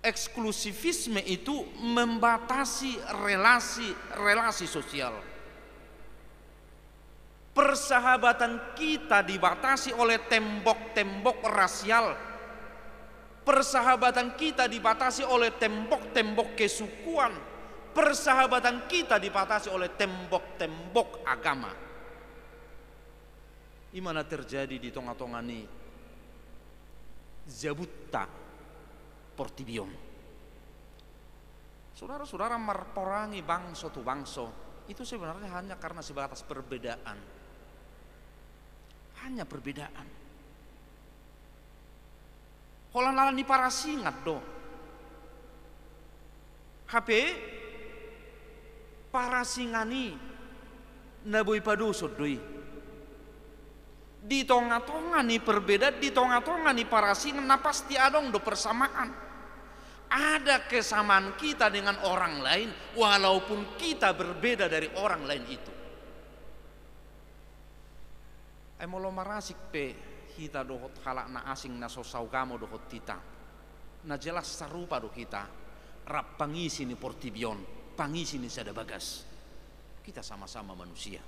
Eksklusivisme itu membatasi relasi-relasi sosial. Persahabatan kita dibatasi oleh tembok-tembok rasial. Persahabatan kita dibatasi oleh tembok-tembok kesukuan. Persahabatan kita dibatasi oleh tembok-tembok agama. I ma na terjadi di tonga-tonga ni jabunta portibi on. Sudara-sudara, marporangi bangso tu bangso itu sebenarnya hanya karena sebatas perbedaan. Hanya perbedaan. Holan ala ni parasingan do. Hape parasingan i na boi padoson do i. Di tonga-tonga ni perbedaan, di tonga-tonga ni parasingan, na pasti adong do persamaan. Ada kesamaan kita dengan orang lain, walaupun kita berbeda dari orang lain itu. Ai molo marasing pe hita dohot halak na asing na so saugamo dohot hita, na jelas sarupa do hita rap pangisi ni portibi on, pangisi ni sada bagas. Kita sama-sama manusia.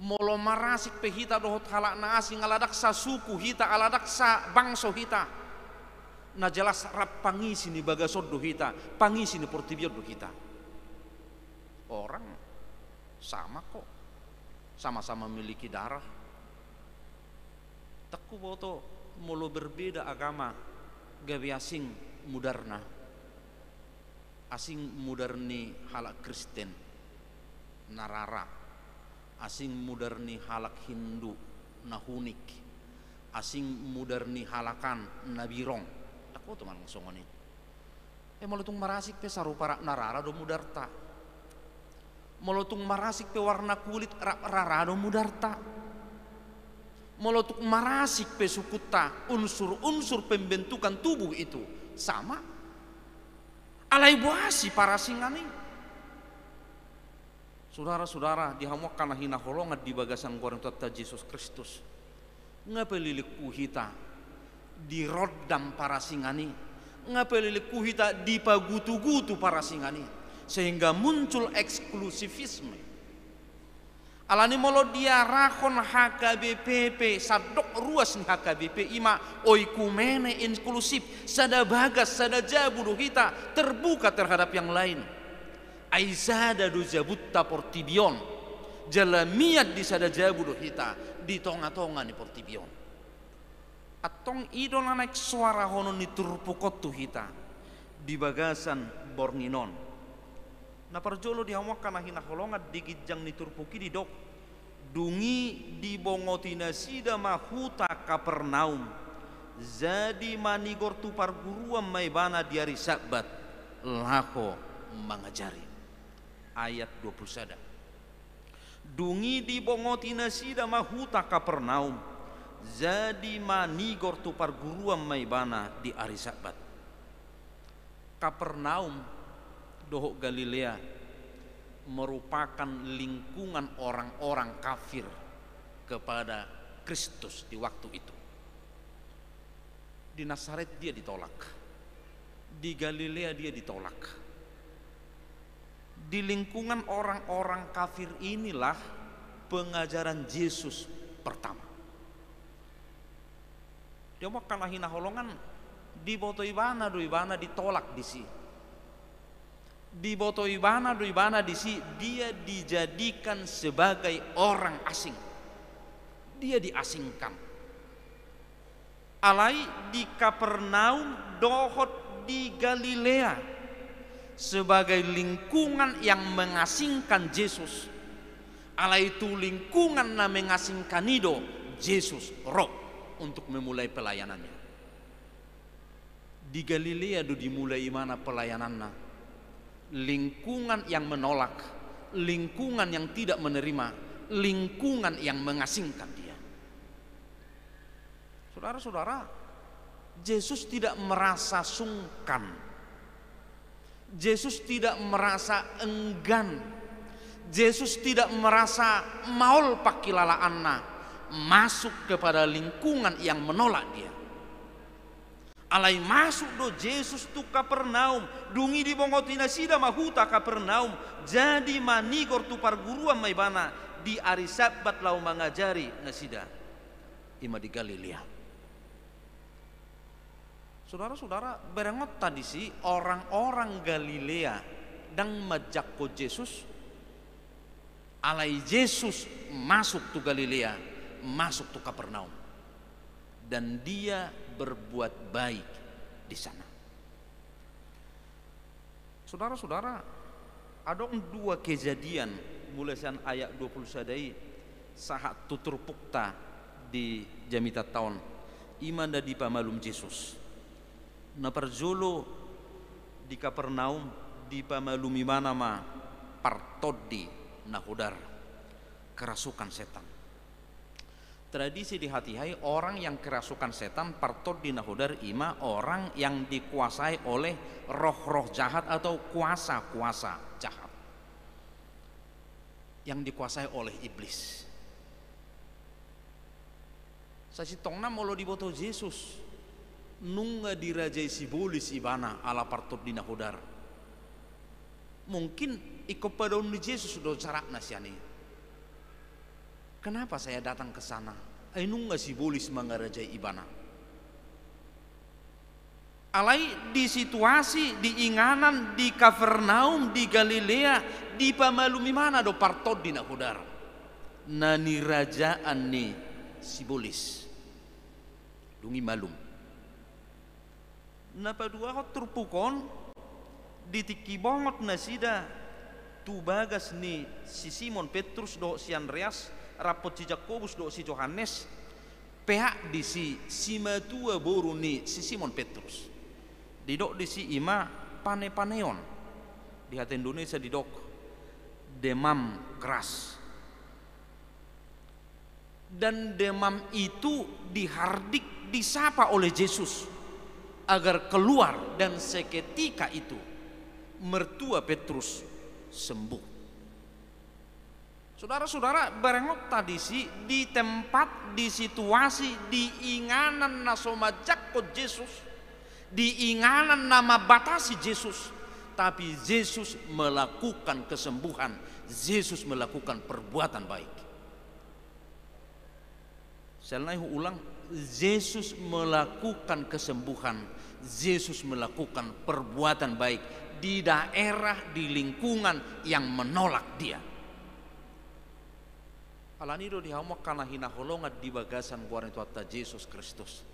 Molo marasing pe hita dohot halak na asing, ala ndang sasuku hita, ala ndang sabangso hita, na jelas rap pangisi ni bagas on do hita, pangisi ni portibi on do hita. Orang sama kok, sama-sama memiliki darah. Ndang huboto molo berbeda agama gabe asing mudarna. Asing mudar ni halak Kristen na rara, asing mudar ni halak Hindu na hunik, asing mudar ni halak an na birong. Ndang huboto manang songon i. E, molo tung marasing pe sarupa rap na rara do mudarta. Molo tung marasing pe warna kulit rap rara do mudarta. Molo tung marasing pe sukunta, unsur-unsur pembentukan tubuh itu sama. Alai boasa parasingan i? Sudara-sudara, di hamu angka na hinaholongan di bagasan goar ni Tuhanta Jesus Kristus, nga pe leleng hita dirondam parasingan i, nga pe leleng hita dipagutu-gutu parasingan i, sehingga muncul eksklusivisme. Alani molo diarahon H K B P pe, sandok ruas ni H K B P i ma oikumene inklusif, sada bagas, sada jabu do hita, terbuka terhadap yang lain. Ai sada do jabunta portibi on, jala mian di sada jabu do hita di tonga-tonga ni portibi on. Antong i do na naeng soarahonon ni turpuk on tu hita di bagasan borngin on. Na parjolo, di hamu angka na hinaholongan, di ginjang ni turpuk i didok, dung i dibongoti nasida ma huta Kapernaum, jadi manigor tu parguruan ma ibana di ari Sabat laho mangajari. Ayat dua puluh sada. Dung i dibongoti nasida ma huta Kapernaum, jadi manigor tu parguruan ma ibana di ari Sabat. Kapernaum dohot Galilea merupakan lingkungan orang-orang kafir kepada Kristus di waktu itu. Di Nasaret dia ditolak, di Galilea dia ditolak. Di lingkungan orang-orang kafir inilah pengajaran Yesus pertama. Dia makan na hinaholongan, diboto ibana do ibana ditolak disi. Diboto ibana do ibana disi, dia dijadikan sebagai orang asing. Dia diasingkan. Alai di Kapernaum dohot di Galilea sebagai lingkungan yang mengasingkan Jesus. Alai tu lingkungan na mengasingkan i do Jesus ro untuk memulai pelayanannya. Di Galilea do dimulai ibana pelayananna. Lingkungan yang menolak, lingkungan yang tidak menerima, lingkungan yang mengasingkan dia. Saudara-saudara, Jesus tidak merasa sungkan. Jesus tidak merasa enggan. Jesus tidak merasa maol pangkilalaanna masuk kepada lingkungan yang menolak dia. Alai masuk do Jesus tu Kapernaum, dung i dibongoti nasida ma huta Kapernaum, jadi manigor tu parguruan ma ibana di ari Sabbat laho mangajari nasida. I ma di Galilea. Saudara-saudara, berengonta disi orang-orang Galilea ndang manjangkon Jesus, alai Jesus masuk tu Galilea, masuk tu Kapernaum. Dan dia berbuat baik di sana. Saudara-saudara, adong dua kejadian mulai sian ayat dua puluh sada i sahat tu turpukta di jamitanta on, i ma na dipamalum Jesus. Na parjolo di Kapernaum dipamalum ibana ma partondi na hodar, kerasukan setan. Tradisi di hatiha i, orang yang kerasukan setan, partondi na hodar, i ma orang yang dikuasai oleh roh-roh jahat atau kuasa-kuasa jahat. Yang dikuasai oleh iblis. Sasintongna molo diboto Jesus, nunga dirajai sibolis ibana ala partondi na hodar. Mungkin ingkon padaon ni Jesus do saratna sian i. Kenapa saya datang ke sana? Ai nunga sibolis mangarajai ibana. Alai di situasi, di inganan, di Kapernaum, di Galilea, dipamalum ibana do partondi na hodar. Na nirajaan ni sibolis. Dung i malum. Na paduahon turpuk on, di tingki bongot nasida tu bagas ni si Simon Petrus dohot si Andreas, rap dohot si Jakobus dohot si Johannes, peak disi simatua boru ni si Simon Petrus. Didok disi i ma panepaneon. Di hata Indonesia didok demam keras. Dan demam itu dihardik, disapa oleh Jesus agar keluar, dan seketika itu mertua Petrus sembuh. Saudara-saudara, berengonta disi, di tempat, di situasi, di inganan na so manjangkon Jesus, di inganan na mambatasi Jesus, tapi Jesus melakukan kesembuhan, Jesus melakukan perbuatan baik. Sekali lagi huulang, Jesus melakukan kesembuhan, Jesus melakukan perbuatan baik di daerah, di lingkungan yang menolak Dia. Alani do di hamu angka na hinaholongan di bagasan goar ni Tuhanta Jesus Kristus.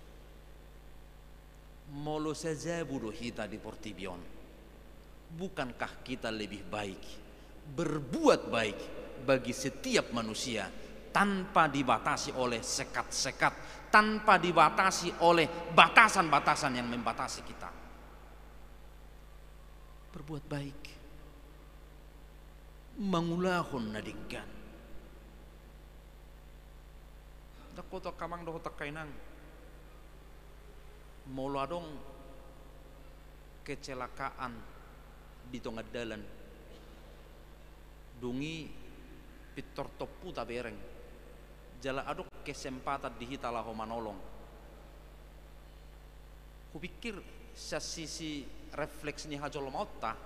Molo sajabu do hita di portibi on, bukankah kita lebih baik berbuat baik bagi setiap manusia tanpa dibatasi oleh sekat-sekat, tanpa dibatasi oleh batasan-batasan yang membatasi kita? Berbuat baik. Mangulahon na denggan. Ndang huboto angka amang dohot angka inang, molo adong kecelakaan di tonga dalan, dung i pintor tompu tabereng, jala adong kesempatan di hita laho manolong. Hupikir sian sisi refleks ni hajolmaonta,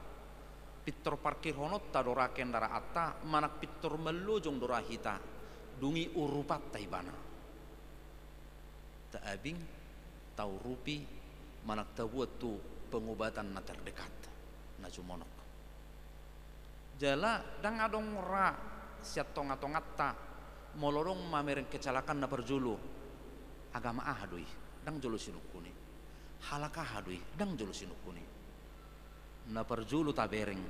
pintor parkirhononta do ra kendaraanta, manang pintor mallojong do ra hita, dung i urupanta ibana. Taabing, taurupi manang tabuat tu pengobatan na terdekat, na jumonok. Jala ndang adong ra sian tonga-tonganta, molo adong mamereng kecelakaan na parjolo, agama aha do i? Ndang jolo sinungkun i. Halak aha do i? Ndang jolo sinungkun i. Na parjolo tabereng,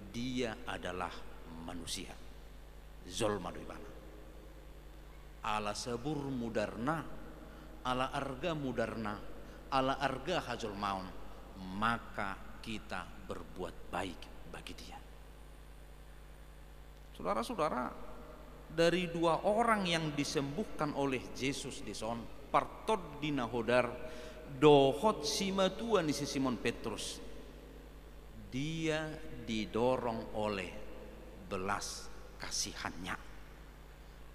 dia adalah manusia. Jolma do ibana. Ala sabur mudarna, ala arga mudarna, ala arga hajolmaon, maka kita berbuat baik bagi dia. Saudara-saudara, dari dua orang yang disembuhkan oleh Jesus dison, partondina Hodar dohot simatua ni si Simon Petrus, dia didorong oleh belas kasihannya.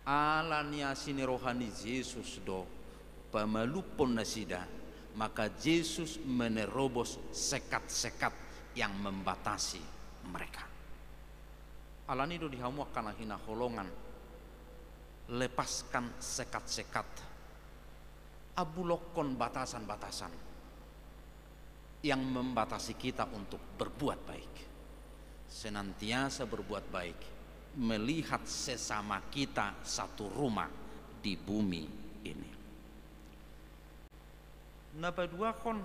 Ala ni asi ni roha ni Jesus do pamalumhon nasida, maka Jesus menerobos sekat-sekat yang membatasi mereka. Alani do di hamu angka na hinaholongan, lepaskan sekat-sekat, ambulokkon batasan-batasan yang membatasi kita untuk berbuat baik. Senantiasa berbuat baik, melihat sesama kita satu rumah di bumi ini. Na paduahon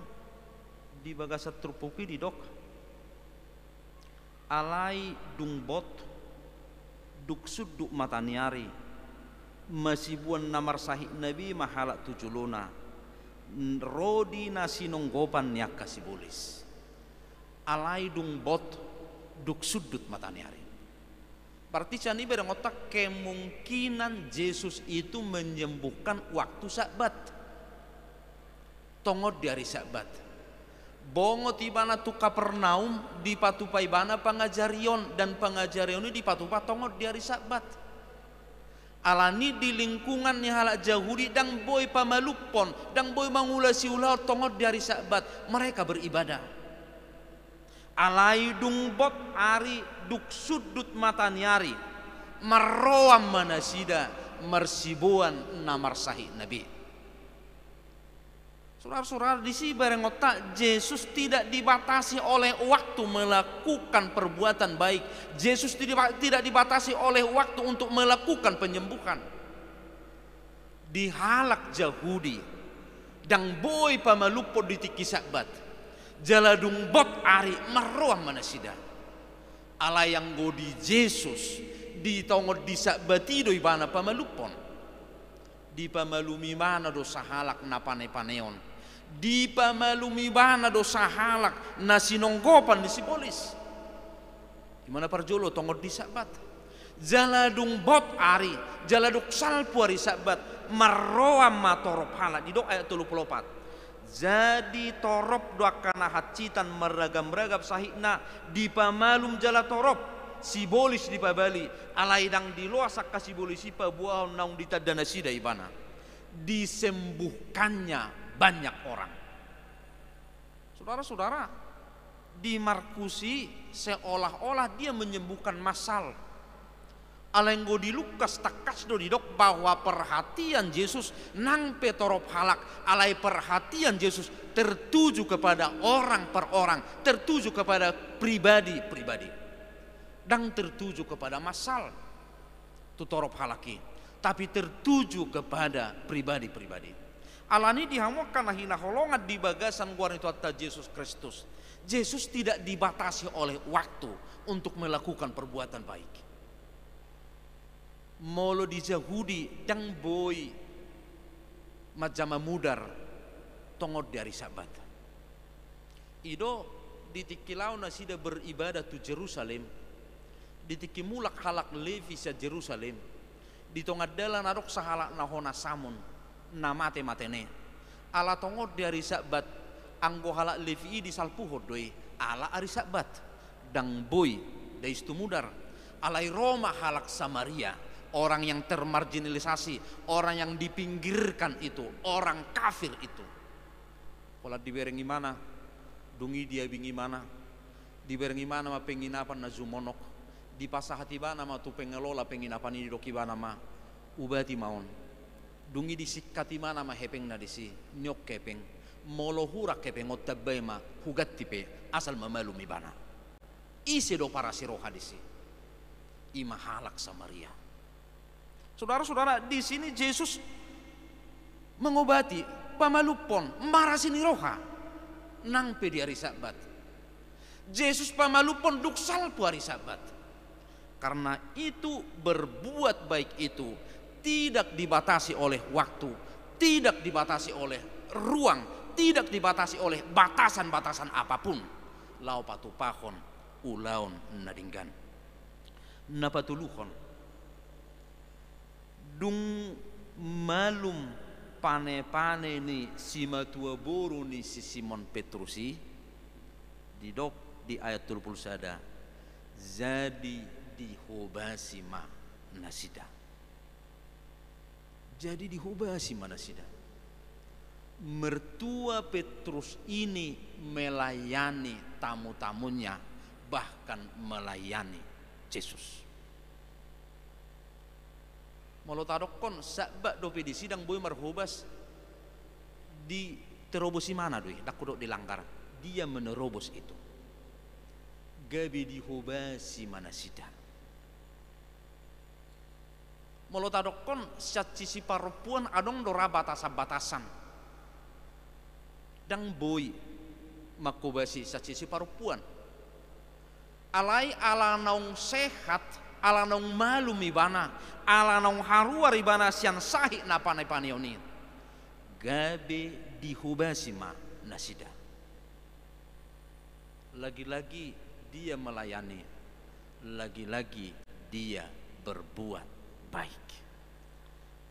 di bagasan turpuk i didok, alai dung bot, dung sundut mata ni ari, masibuan na marsahit na be ma halak tu jolona, n-, ro di na sinonggopan ni angka sibolis. Alai dung bot, dung sundut mata ni ari. Berarti sian i berengonta kemungkinan Jesus itu menyembuhkan waktu Sabat. Tongon di ari Sabat. Bongot ibana tu Kapernaum, dipatupa ibana pangajarion, dan pangajarion i dipatupa tongon di ari Sabat. Alani di lingkungan ni halak Jahudi ndang boi pamalumhon, ndang boi mangulasi ulaon tongon di ari Sabat. Mereka beribadah. Alai dung bot ari, dung sundut mata ni ari, marroan ma nasida marsiboan na marsahit na be. Saudara-saudara, disi berengonta Jesus tidak dibatasi oleh waktu melakukan perbuatan baik. Jesus tidak, tidak dibatasi oleh waktu untuk melakukan penyembuhan. Di halak Jahudi, ndang boi pamalumhon di tingki Sabat. Jala dung bot ari marroan ma nasida. Alai anggo di Jesus, di tongon di Sabat i do ibana pamalumhon. Dipamalum ibana do sahalak na panepaneon. Dipamalum ibana do sahalak na sinonggopan ni sibolis. Ima na parjolo tongon di Sabat. Jala dung bot ari, jala dung salpu ari Sabat, marroan ma torop halak, didok ayat tolu pulu opat. Jadi torop do angka na hansitan marragam-ragam sahitna, dipamalum jala torop, sibolis dipabali, alai ndang diloas angka sibolis i paboahon naung ditanda nasida ibana. Disembuhkannya banyak orang. Saudara-saudara, di Markus i seolah-olah dia menyembuhkan massal. Alai anggo di Lukas tangkas do didok bahwa perhatian Jesus nang pe torop halak, alai perhatian Jesus tertuju kepada orang per orang, tertuju kepada pribadi-pribadi. Ndang tertuju kepada massal tu torop halak i, tapi tertuju kepada pribadi-pribadi. Alani di hamu angka na hinaholongan di bagasan goar ni Tuhanta Jesus Kristus, Jesus tidak dibatasi oleh waktu untuk melakukan perbuatan baik. Molo di Jahudi ndang boi manjama mudar tongon di ari Sabat. I do di tingki laho nasida beribadah tu Jerusalem, di tingki mulak halak Levi sian Jerusalem, di tonga dalan adong sahalak na hona samun, na mate-matene. Ala tongon di ari Sabat, anggo halak Levi i disalpuhon do i, ala ari Sabat. Ndang boi dais tu mudar. Alai ro ma halak Samaria, orang yang termarginalisasi, orang yang dipinggirkan itu, orang kafir itu. Holan dibereng ibana, dung i diabing ibana, dibereng ibana ma penginapan na jumonok, dipasahat ibana ma tu pengelola penginapan i, didok ibana ma, ubati ma on. Dung i disingkat ibana ma hepengna disi, nion hepeng. Molo hurang hepengonta, baen ma huganti pe, asal mamalum ibana. Ise do parasi roha disi? I ma halak Samaria. Saudara-saudara, di sini Jesus mengobati, pamalumhon, marasi ni roha, nang pe di ari Sabat. Jesus pamalumhon dung salpu ari Sabat. Karena itu, berbuat baik itu tidak dibatasi oleh waktu, tidak dibatasi oleh ruang, tidak dibatasi oleh batasan-batasan apapun. Laho patupahon ulaon na denggan. Na patoluhon, dung malum pane-pane ni simatua boru ni si Simon Petrus i, didok di ayat tolu pulu sada, jadi dihobasi ma nasida. Jadi dihobasi ma nasida. Mertua Petrus ini melayani tamu-tamunya, bahkan melayani Jesus. Molo tadokkon, Sabat dope disi ndang boi marhobas, diterobos ibana do i, ndang hudok dilanggar. Dia menerobos itu. Gabe dihobasi ma nasida. Molo tadokkon, sian sisi parompuan adong do ra batasan-batasan. Ndang boi manghobasi sian sisi parompuan. Alai ala naung sehat, ala naung malum ibana, ala naung haruar ibana sian sahit na pane-pane on i, gabe dihobasi ma nasida. Lagi-lagi dia melayani, lagi-lagi dia berbuat baik.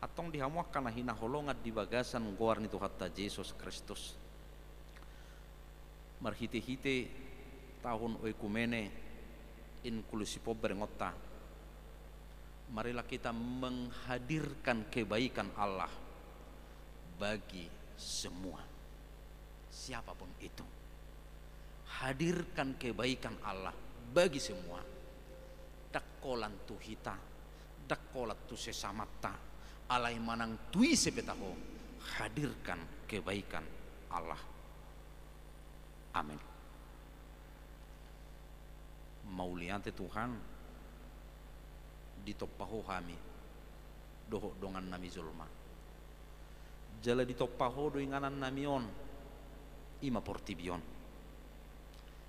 Antong di hamu angka na hinaholongan di bagasan goar ni Tuhanta Jesus Kristus, marhite-hite tahun oikumene inklusif on berengonta, marilah kita menghadirkan kebaikan Allah bagi semua. Siapapun itu, hadirkan kebaikan Allah bagi semua. Ndang holan tu hita, ndang holan tu sesamanta, alai manang tu ise pe taho, hadirkan kebaikan Allah. Amin. Mauliate Tuhan, ditompa Ho hami dohot dongannami jolma. Jala ditompa Ho do inganannami on, i ma portibi on.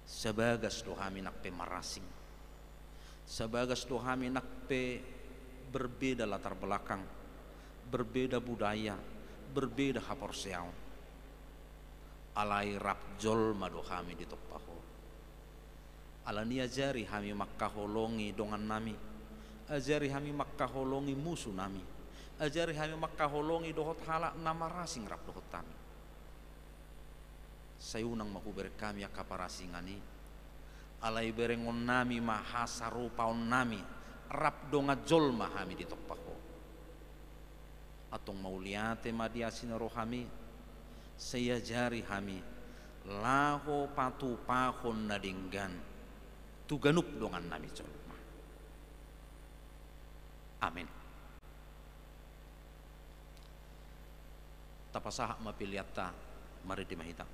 Sabagas do hami nang pe marasing. Sabagas do hami nang pe berbeda latar belakang, berbeda budaya, berbeda haporseaon. Alai rap jolma do hami ditompa Ho. Alani i ajari hami mangkaholongi dongannami, ajari hami mangkaholongi musunami, ajari hami mangkaholongi dohot halak na marasing rap dohot hami. Sai unang ma hubereng hami angka parasingan i, alai berengonnami ma hasarupaonnami rap dongan jolma hami ditompa Ho. Antong mauliate ma di asi ni rohami, sai ajari hami laho patupahon na denggan tu ganup dongannami jolma. Amin. Tapasahat ma peleanta, marende ma hita.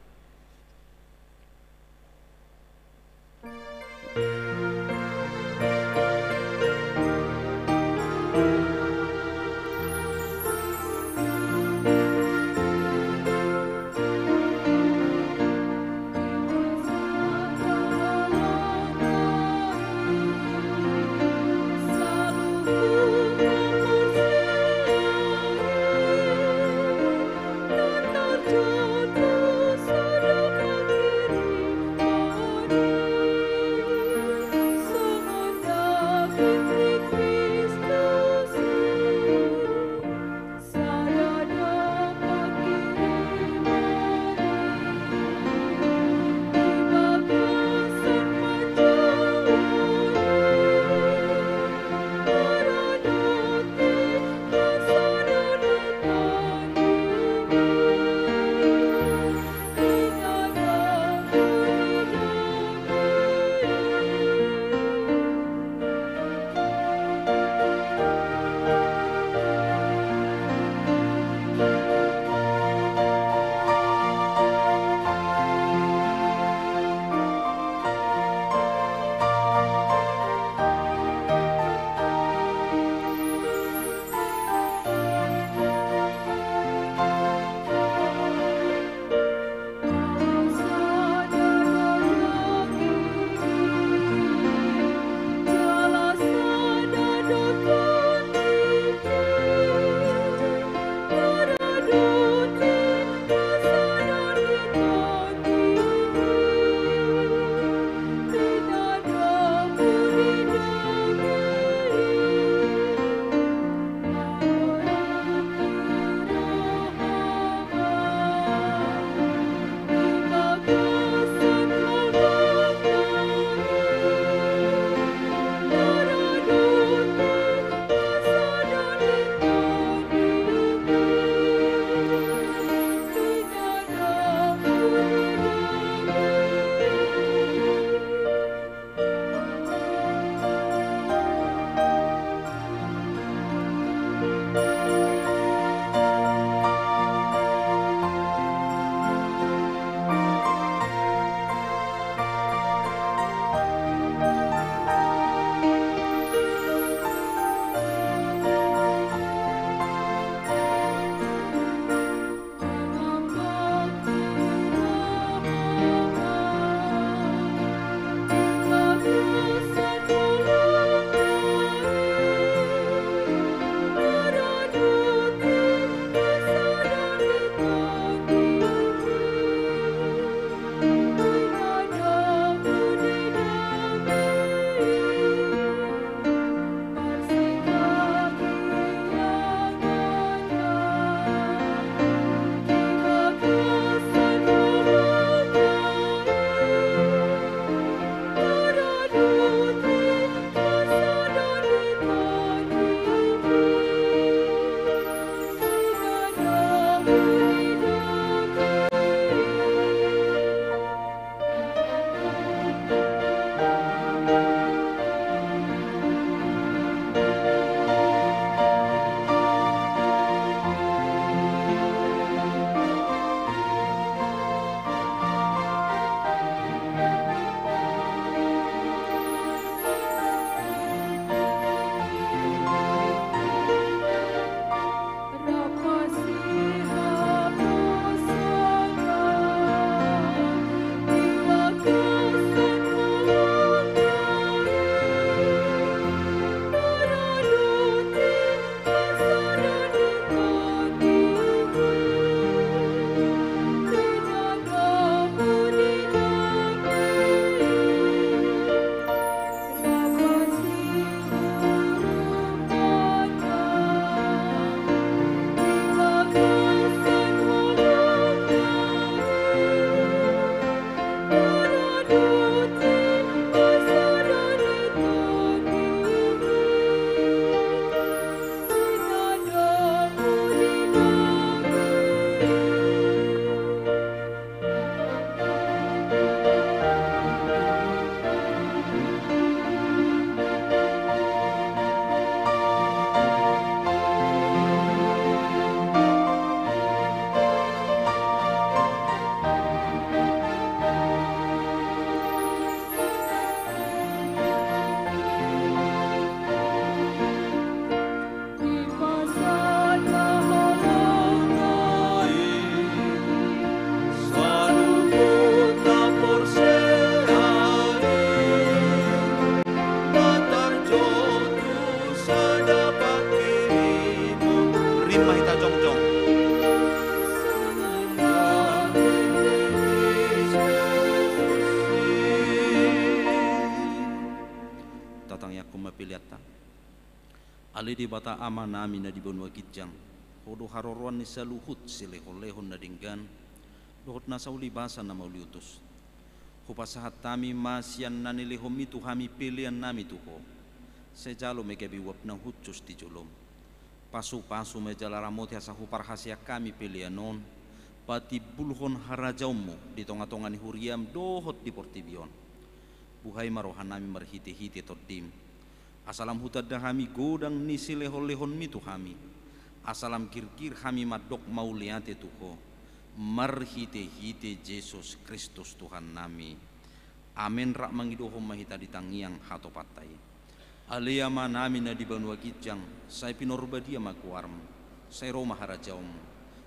ma peleanta. Ale Debata Amanami na di banua ginjang, Ho do haroroan ni saluhut silehonlehon na denggan dohot nasa ulibasa na mauliutus. Hupasahat hami ma sian na nilehonMi tu hami peleannami tu Ho. Sai jalo ma i gabe uap na hushus di jolom. Pasupasu ma i jala ramoti asa huparhaseang hami pelean on patimbulhon harajaonMu di tongatonga ni huriaM dohot di portibi on. Buhai ma rohanami marhitehite TondiM, asa lam hutanda hami godang ni silehonlehonMi tu hami, asa lam girgir hami mandok mauliate tu Ho, marhitehite Jesus Kristus Tuhannami. Amen. Rap mangidohon ma hita di tangiang hatopanta i. Ale Amanami na di banua ginjang, sai pinarbadia ma goarM, sai ro ma harajaonMu,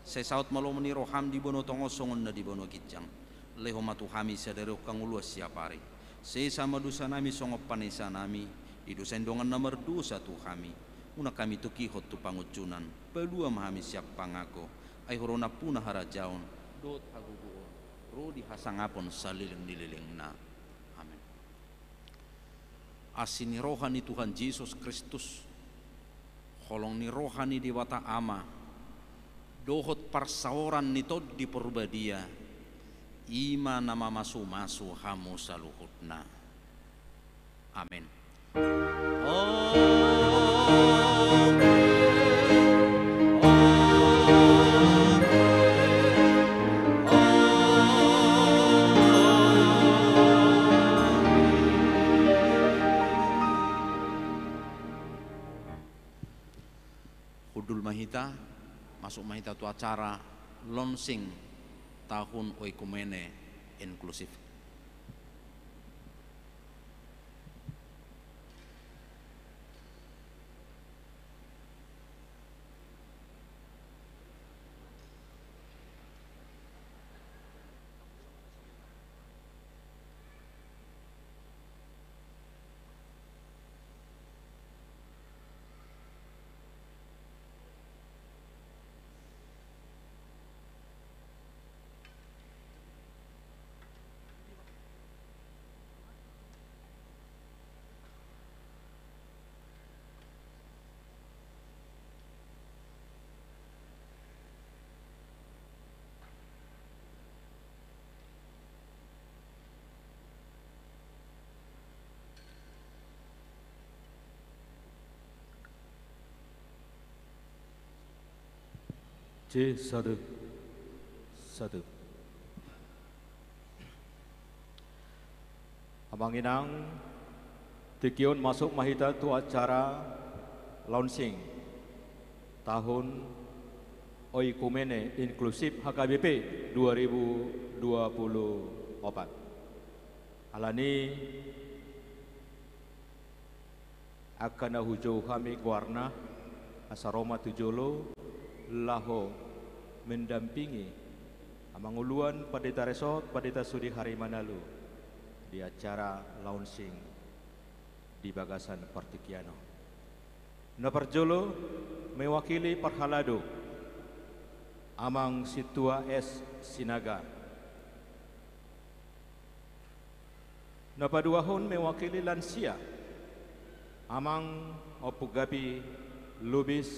sai saut ma lomo ni rohaM di banua tonga on songon na di banua ginjang. Lehon ma tu hami sadari on hangoluan siapari. Sesa ma dosanami songon panesanami di dosa ni dongan na mardosa tu hami. Unang hami togihon tu pangunjunan, palua ma hami sian pangago. Ai Ho do nampuna harajaon dohot hagogoon ro di hasangapon saleleng ni lelengna. Amen. Asi ni roha ni Tuhan Jesus Kristus, holong ni roha ni Debata Ama, dohot parsaoran ni Tondi Parbadia, i ma na mamasumasu hamu saluhutna. Amen. Hundul ma hita, masuk ma hita tu acara launching tahun oikumene inklusif. C satu. Satu. Amang inang, tingki on masuk ma hita tu acara launching tahun Oikumene Inklusif H K B P dua ribu dua puluh opat. Alani angka na hujou hami goarna, asa ro ma tu jolo laho mendampingi Amang Uluan Pandita Resort, Pandita Sudihari Manalu, di acara launching di bagasan partingkian on. Na parjolo, mewakili parhalado, Amang Sintua S Sinaga. Na paduahon mewakili lansia, Amang Ompu Gapi Lubis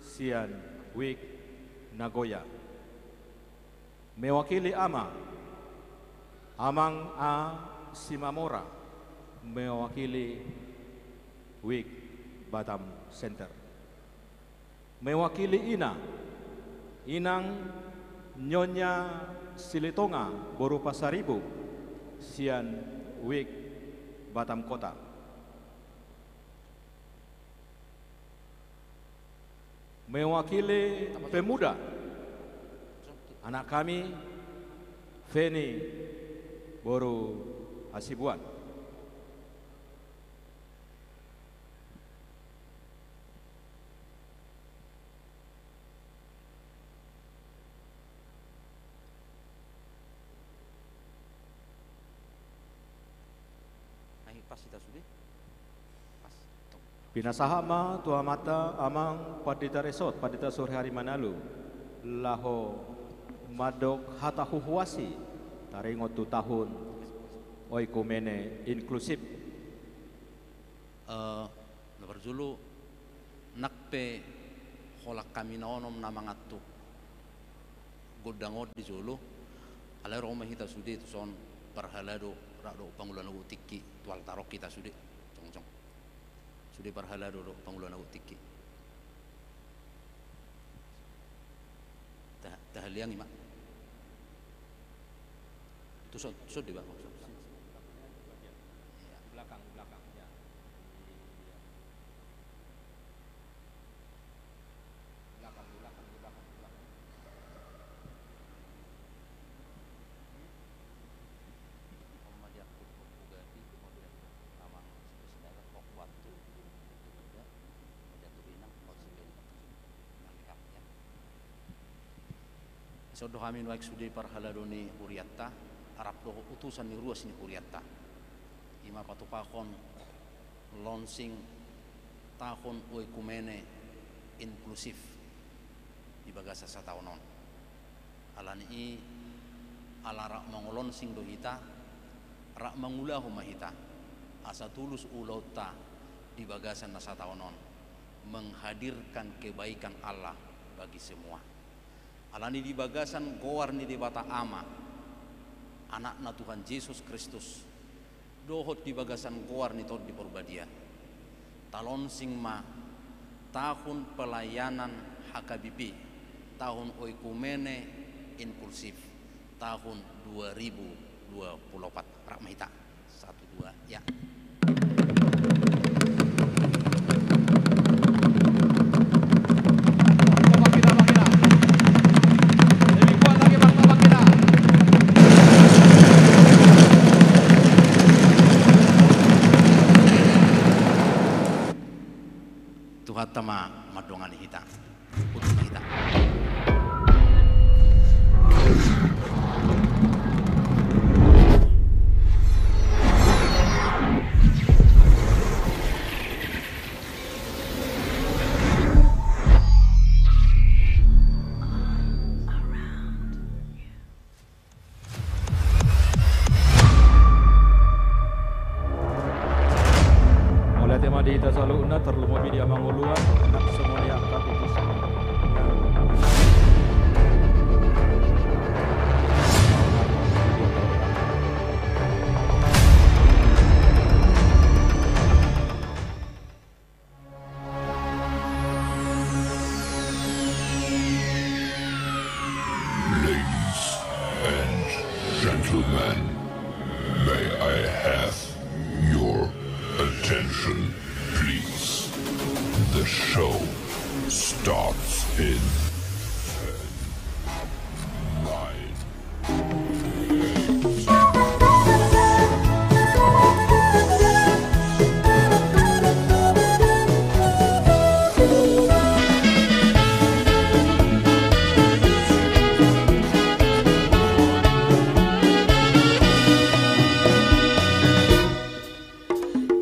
sian WIC Nagoya. Mewakili ama, Amang A Simamora, mewakili WIC Batam Center. Mewakili ina, Inang Nyonya Silitonga boru Pasaribu sian WIC Batam Kota. Mewakili pemuda, anak kami, Feni boru Hasibuan. Ai, pas hita sude. Pas. Pinasahat ma tu amanta, Amang Pandita Resort, Pandita Surihari Manalu, laho mandok hata huhuasi taringot tu tahun Oikumene Inklusif. Eh, na parjolo, nang pe holan hami na onom na mangantuk gondang on di jolo, alai ro ma hita sude tuson, parhalado rap dohot pangula na godang tingki, tu altar on hita sude, jongjong. Sude parhalado dohot pangula na godang tingki. Ta-, tahaliangi ma. Tuson, tuson deba. Iya. Belakang, belakang, ya. Iya. Belakang, belakang, belakang, belakang. Ison do hami nuaeng sude parhalado ni hurianta, rap dohot utusan ni ruas ni hurianta. I ma patupahon launching tahun oikumene inklusif di bagasan sataon on. Alani i, ala rap mangolaunching do hita, rap mangulahon ma hita, asa tulus ulaonta di bagasan na sataon on, menghadirkan kebaikan Allah bagi semua. Alani di bagasan goar ni Debata Ama, Anakna Tuhan Jesus Kristus, dohot di bagasan goar ni Tondi Porbadia, talaunching ma tahun pelayanan H K B P, tahun oikumene inklusif, tahun dua ribu dua puluh empat. Rap ma hita. Satu, dua, ya. Tuhanta ma mandongani hita. Mauliate ma di hita saluhutna, tarlumobi di amang uluan, nang songon i angka putusan. Ladies and gentlemen, may I have your attention, please? The show starts in ten, nine,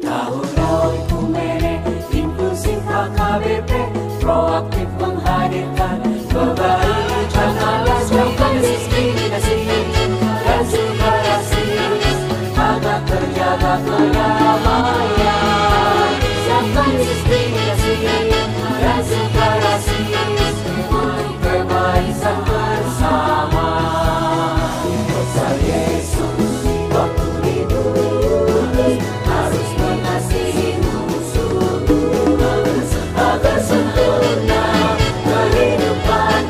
Tahun oikumene inklusif H K B P proaktif menghadirkan kebaikan Allah, jauhkan diskriminasi dan suka rasis, agar terjaga kedamaian. Siapkan diskriminasi dan suka rasis, untuk kebaikan bersama. Pesan Yesus waktu hidup, harus mengasihi musuh, agar sempurna kehidupan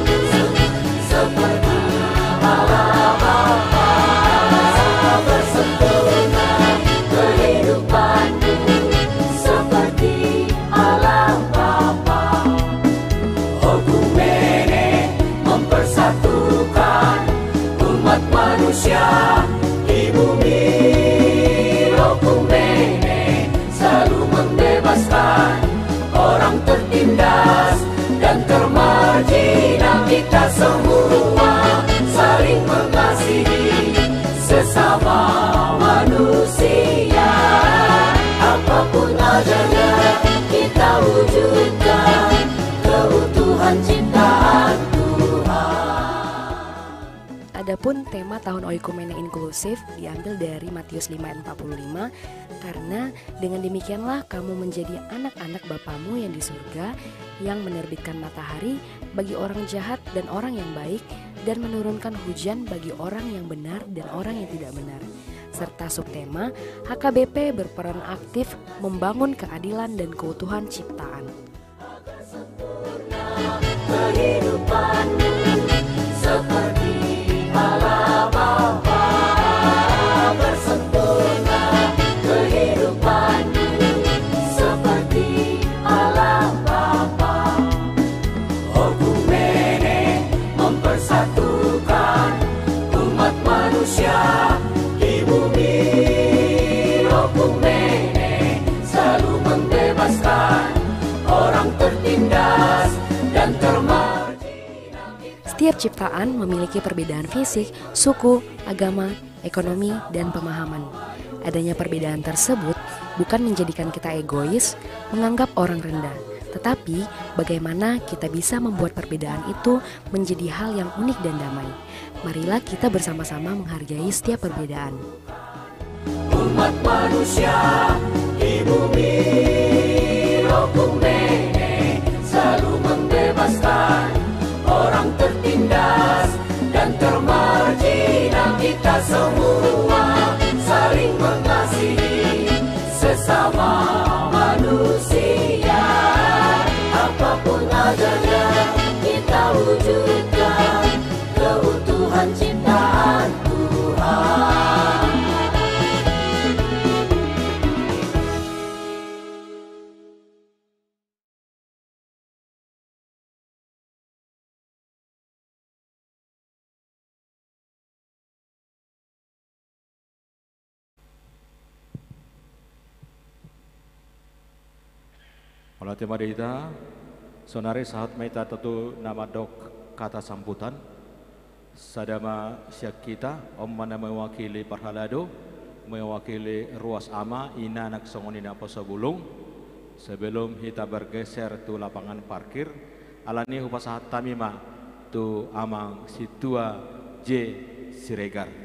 seperti Allah Bapa. Agar sempurna kehidupan Adapun tema tahun Oikumene Inklusif diambil dari Matius lima ayat empat puluh lima, karena dengan demikianlah kamu menjadi anak-anak Bapamu yang di surga, yang menerbitkan matahari bagi orang jahat dan orang yang baik, dan menurunkan hujan bagi orang yang benar dan orang yang tidak benar. Serta subtema, H K B P berperan aktif membangun keadilan dan keutuhan ciptaan. Agar sempurna kehidupanmu seperti Allah Bapa. Agar sempurna kehidupanmu seperti Allah Bapa. Oikumene mempersatukan umat manusia di bumi. Oikumene selalu membebaskan orang tertindas dan termarjinal. Setiap ciptaan memiliki perbedaan fisik, suku, agama, ekonomi, dan pemahaman. Adanya perbedaan tersebut bukan menjadikan kita egois, menganggap orang rendah, tetapi bagaimana kita bisa membuat perbedaan itu menjadi hal yang unik dan damai. Marilah kita bersama-sama menghargai setiap perbedaan. Umat manusia di bumi, Oikumene selalu membebaskan orang tertindas dan termarjinal. Kita semua saling mengasihi sesama manusia. Apapun adanya, kita wujudkan keutuhan ciptaan Tuhan. Mauliate ma di hita. Saonari sahat ma hita tu na mandok hata sambutan. Sada ma sian hita, on ma na mewakili parhalado, mewakili ruas ama, inang songon i naposo bulung. Sebelum hita bergeser tu lapangan parkir, alani hupasahat hami ma tu Amang Sintua J Siregar.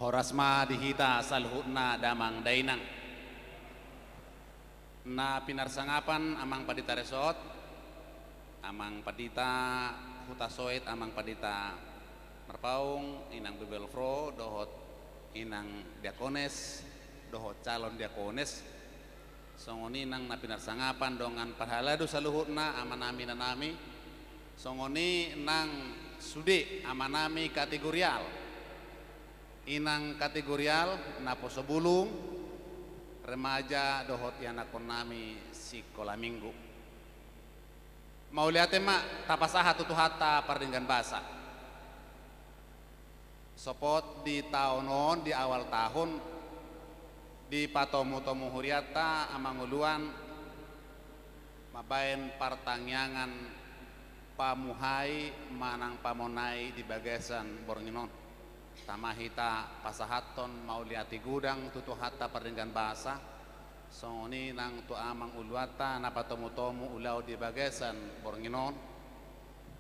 Horas ma di hita saluhutna damang dainang. Na pinarsangapan Amang Pandita Resort, Amang Pandita Hutasoit, Amang Pandita Marpaung, Inang Bibelvrouw, dohot Inang Diakones, dohot calon diakones, songon i nang na pinarsangapan dongan parhalado saluhutna, amanami, inanami, songon i nang sude amanami kategorial, inang kategorial, naposo bulung, remaja dohot ianakhonnami sikola minggu. Mauliate ma tapasahat tu Tuhanta pardenggan basa. Sopot di taon on, di awal tahun, dipatomutomu hurianta amang uluan mambaen partangiangan pamuhai manang pamonai di bagasan borngin on. Tama hita pasahathon mauliate godang tu Tuhanta pardenggan basa, songon i nang tu amang uluanta na patomutomu ulaon di bagasan borngin on.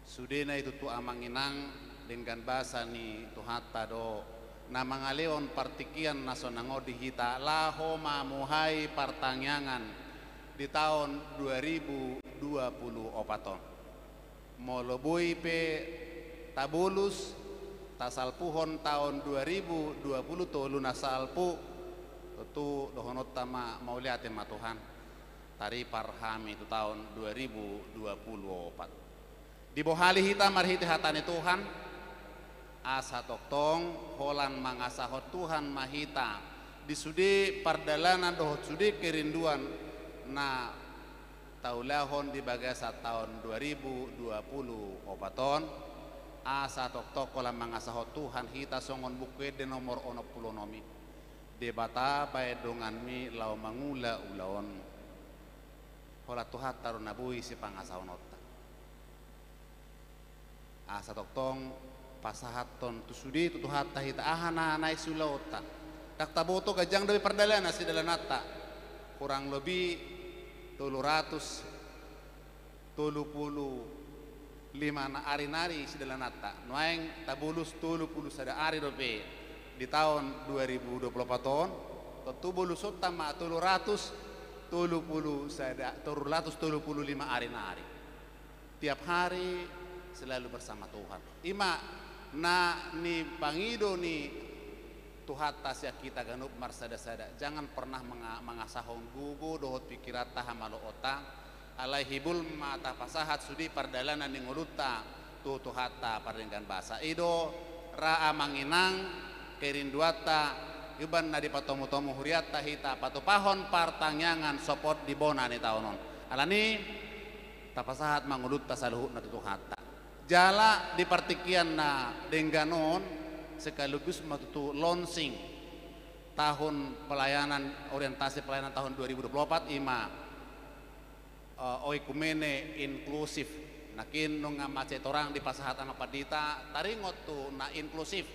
Sudena i tutu amang inang, denggan basa ni Tuhanta do na mangalehon partingkian na sonang on di hita laho mamuhai partangiangan di taon dua ribu dua puluh opat on. Molo boi pe tabolus, tasalpuhon taon dua ribu dua puluh tolu na salpu, tontu dohononta ma mauliate ma Tuhan, taripar hami tu taon dua ribu dua puluh opat. Dibohali hita marhite hata ni Tuhan, asa tongtong holan mangasahon Tuhan ma hita di sude pardalanan dohot sude kerinduan na taulahon di bagasan taon dua ribu dua puluh opat on, asa tongtong holan mangasahon Tuhan hita songon Buku Ende nomor onom pulu onom i. Debata, baen donganmi laho mangula ulaonmu. Holan Tuhanta do na boi sipangasahononta. Asa tongtong pasahathon tu sude tu Tuhanta hita aha na naeng siulaonta. Ndang taboto ganjang dope pardalanan sidalananta. Kurang lobi tolu ratus tolu pulu lima na ari nari sidalananta. Nuaeng tabolus tolu pulu sada ari dope di taon dua ribu dua pulu opat on. Tontu bolusonta ma tolu ratus tolu pulu sada, tolu ratus tolu pulu lima ari nari. Tiap hari selalu bersama Tuhan. Ima na nipangido ni Tuhanta sian hita ganup marsada-sada. Jangan pernah menga-, mangasahon gogo dohot pikiranta, hamaloonta. Alai hibul ma tapasahat sude pardalanan ni ngolunta tu Tuhanta pardenggan basa. I do ra amang inang kerinduanta, umbahen na dipatomu-tomu hurianta hita patupahon partangiangan sopot di bona ni taon on. Alani tapasahat ma ngolunta saluhutna tu Tuhanta. Jala di partingkian na denggan on sekaligus ma tutu launching tahun pelayanan, orientasi pelayanan tahun dua ribu dua puluh empat, ima, eh, oikumene inklusif. Nangkin nunga mansai torang dipasahat amang pandita, taringot tu na inklusif.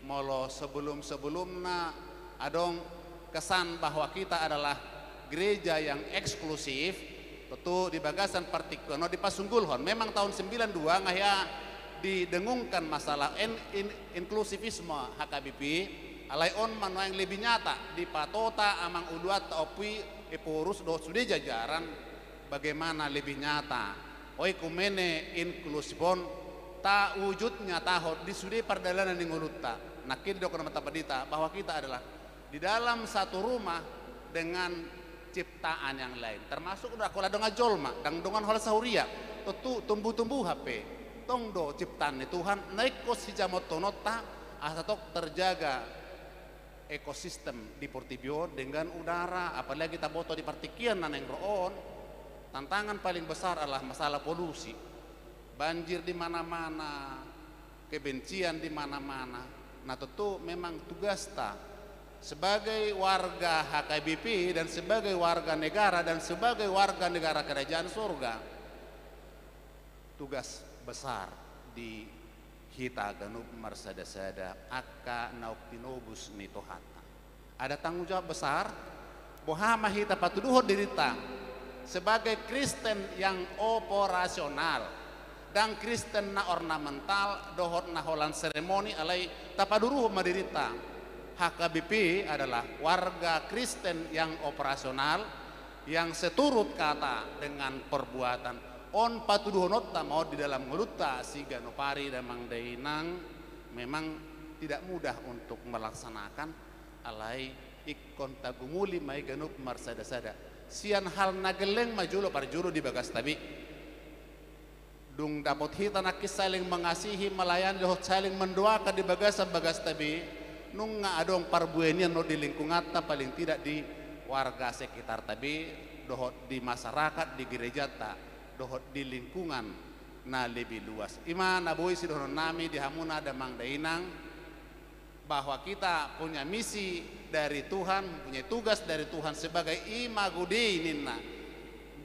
Molo sebelum-sebelumna adong kesan bahwa kita adalah gereja yang eksklusif, tontu di bagasan partingkian on dipasunggulhon. Memang tahun sembilan dua nga hea didengungkan masalah en-, in-, inklusivisme H K B P, alai on ma nuaeng lebih nyata dipatota amang uluanta Ompu Ephorus dohot sude jajaran, bagaimana lebih nyata oikumene inklusif on tawujud nyatahon di sude pardalanan ni ngolunta. Nangkin didok amang pandita bahwa kita adalah di dalam satu rumah dengan ciptaan yang lain. Termasuk do holan dongan jolma, ndang dongan holan sahuria. Tontu tumbuh-tumbuhan pe tong do ciptaan ni Tuhan, na ingkon sijamothononta asa tong terjaga ekosistem di portibi on dengan udara, apalagi taboto di partingkian na naeng ro on. Tantangan paling besar adalah masalah polusi. Banjir di mana-mana, kebencian di mana-mana. Nah, tentu memang tugasta sebagai warga H K B P dan sebagai warga negara dan sebagai warga negara kerajaan surga, tugas besar di hita ganup marsada-sada angka naung tinobus ni Tuhanta. Ada tanggung jawab besar. Boha ma hita patuduhon dirinta sebagai Kristen yang operasional, ndang Kristen na ornamental dohot na holan seremoni, alai tapaduruhon ma dirinta. H K B P adalah warga Kristen yang operasional, yang seturut kata dengan perbuatan. On patuduhononta ma on di dalam ngolunta siganup ari, damang dainang. Memang tidak mudah untuk melaksanakan, alai ingkon tagumuli ma i ganup marsada-sada. Sian hal na gelleng ma jolo parjolo di bagasta be. Dung dapot hita nangkin saling mengasihi, melayani dohot saling mendoakan di bagasan bagasta be, nunga adong parbue nian dohot di lingkunganta, paling tidak di warga sekitarta be, dohot di masyarakat, di gerejanta, dohot di lingkungan na lebih luas. Ima na boi sidohononnami di hamuna damang dainang, bahwa kita punya misi dari Tuhan, mempunyai tugas dari Tuhan sebagai imago Dei ninna.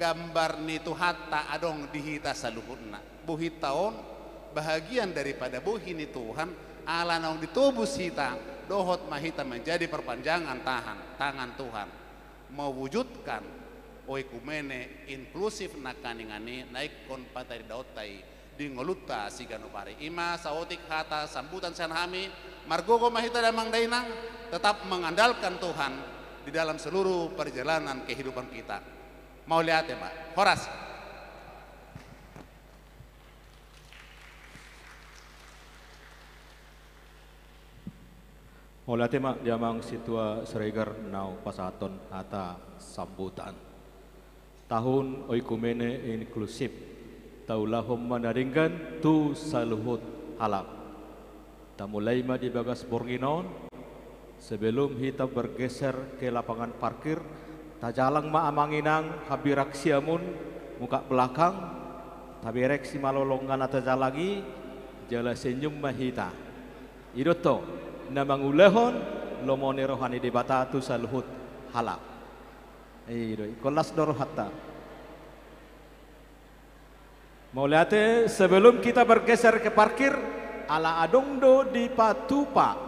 Gambar ni Tuhanta adong di hita saluhutna. Bohinta on bahagian daripada bohi ni Tuhan, ala naung ditobus hita, dohot ma hita menjadi perpanjangan tahan, tangan Tuhan mewujudkan oikumene inklusif nangkiningan i na ingkon patarindaonta i di ngolunta siganup ari. Ima saotik hata sambutan sian hami, margogo ma hita damang dainang, tetap mengandalkan Tuhan di dalam seluruh perjalanan kehidupan kita. Mauliate ma. Horas. Mauliate ma di amang sintua Siregar naung pasahathon hata sambutan. Tahun oikumene inklusif, taulahon ma na denggan tu saluhut halak. Tamulai ma di bagas borngin on. Sebelum hita bergeser ke lapangan parkir, tajalang ma amang inang hambirang siamun muka belakang, taberek simalolong na tajalang i, jala senyum ma hita. I do tong na mangulahon lomo ni roha ni Debata tu saluhut halak. I do i, ingkon las do rohanta. Mauliate, sebelum kita bergeser ke parkir, ala adong do dipatupa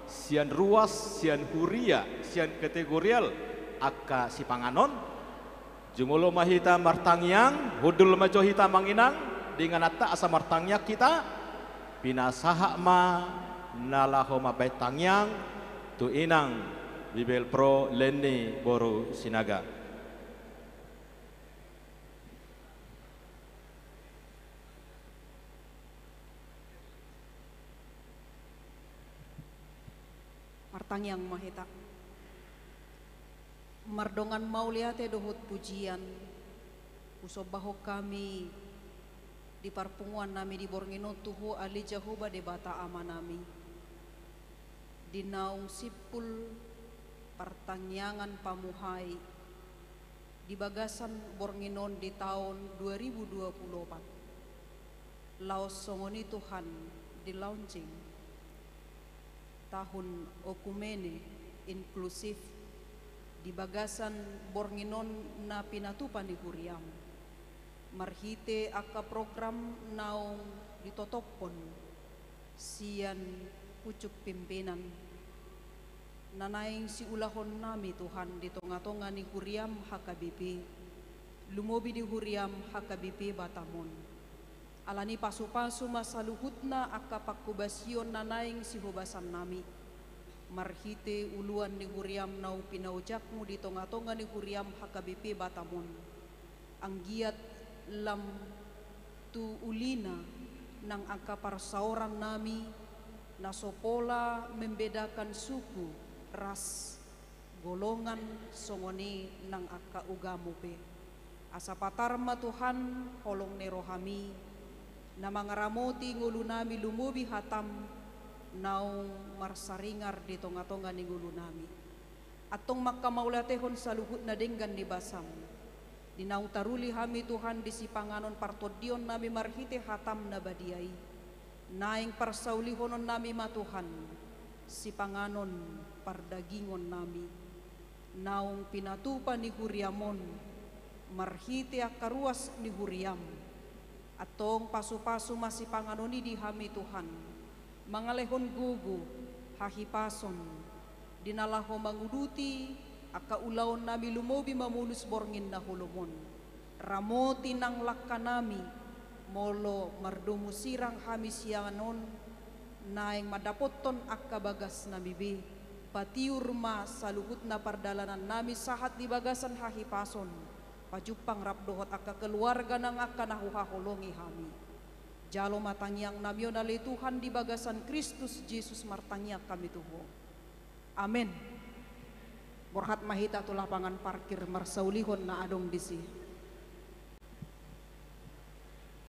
sian ruas, sian huria, sian kategorial angka sipanganon. Jumolo ma hita martangiang, hundul ma jo hita amang inang, di ingananta asa martangiang hita, pinasahat ma na laho mambahen tangiang tu inang Bibelvrouw Leni boru Sinaga. Martangiang ma hita. Mardongan mauliate dohot pujian husombahon hami di parpunguan nami di borngin on tu Ho, ale Jahowa Debata Ama nami. Di naung simpul partangiangan pamuhai di bagasan borngin on di taon dua ribu dua puluh opat. Laos songon i Tuhan, di launching tahun oikumene inklusif di bagasan borngin on na pinatupa ni huriam, marhite angka program naung ditotophon sian pucuk pimpinan na naeng siulahon nami Tuhan di tonga-tonga ni huriam H K B P, lumobi di huriam H K B P Batam on. Alani pasu-pasu ma saluhutna angka panghobasion na naeng sihobasan nami marhite uluan ni huriam naung pinaojak-Mu di tonga-tonga ni huriam H K B P Batam on. Anggiat lam tu ulina nang angka parsaoran nami na so pola membedakan suku, ras, golongan, songon i nang angka ugamo pe. Asa patar ma Tuhan holong ni rohami na mangaramoti ngolu nami, lumobi hatam naung marsaringar di tonga-tonga ni ngolu nami. Antong mangkamauliatehon saluhutna denggan ni basam. Di naung taruli hami Tuhan di sipanganon partondion nami marhite hatam na badia i, naeng parsaulihonon nami ma Tuhan sipanganon pardagingon nami naung pinatupa ni huriam on marhite angka ruas ni huriam. Antong pasu-pasu ma sipanganon i di hami Tuhan, mangalehon gogo, hahipason, di na laho manguduti angka ulaon nami, lumobi mamolus borngin na holom on. Ramoti nang langka nami, molo mardomu sirang hami sian on, naeng mandapothon angka bagas nami be. Patiur ma saluhutna pardalanan nami sahat di bagasan hahipason, pajumpang rap dohot angka keluarga nang angka na huhaholongi hami. Jalo ma tangiang nami on, ale Tuhan, di bagasan Kristus Jesus martangiang hami tu Ho. Amen. Borhat ma hita tu lapangan parkir marsaulihon na adong disi.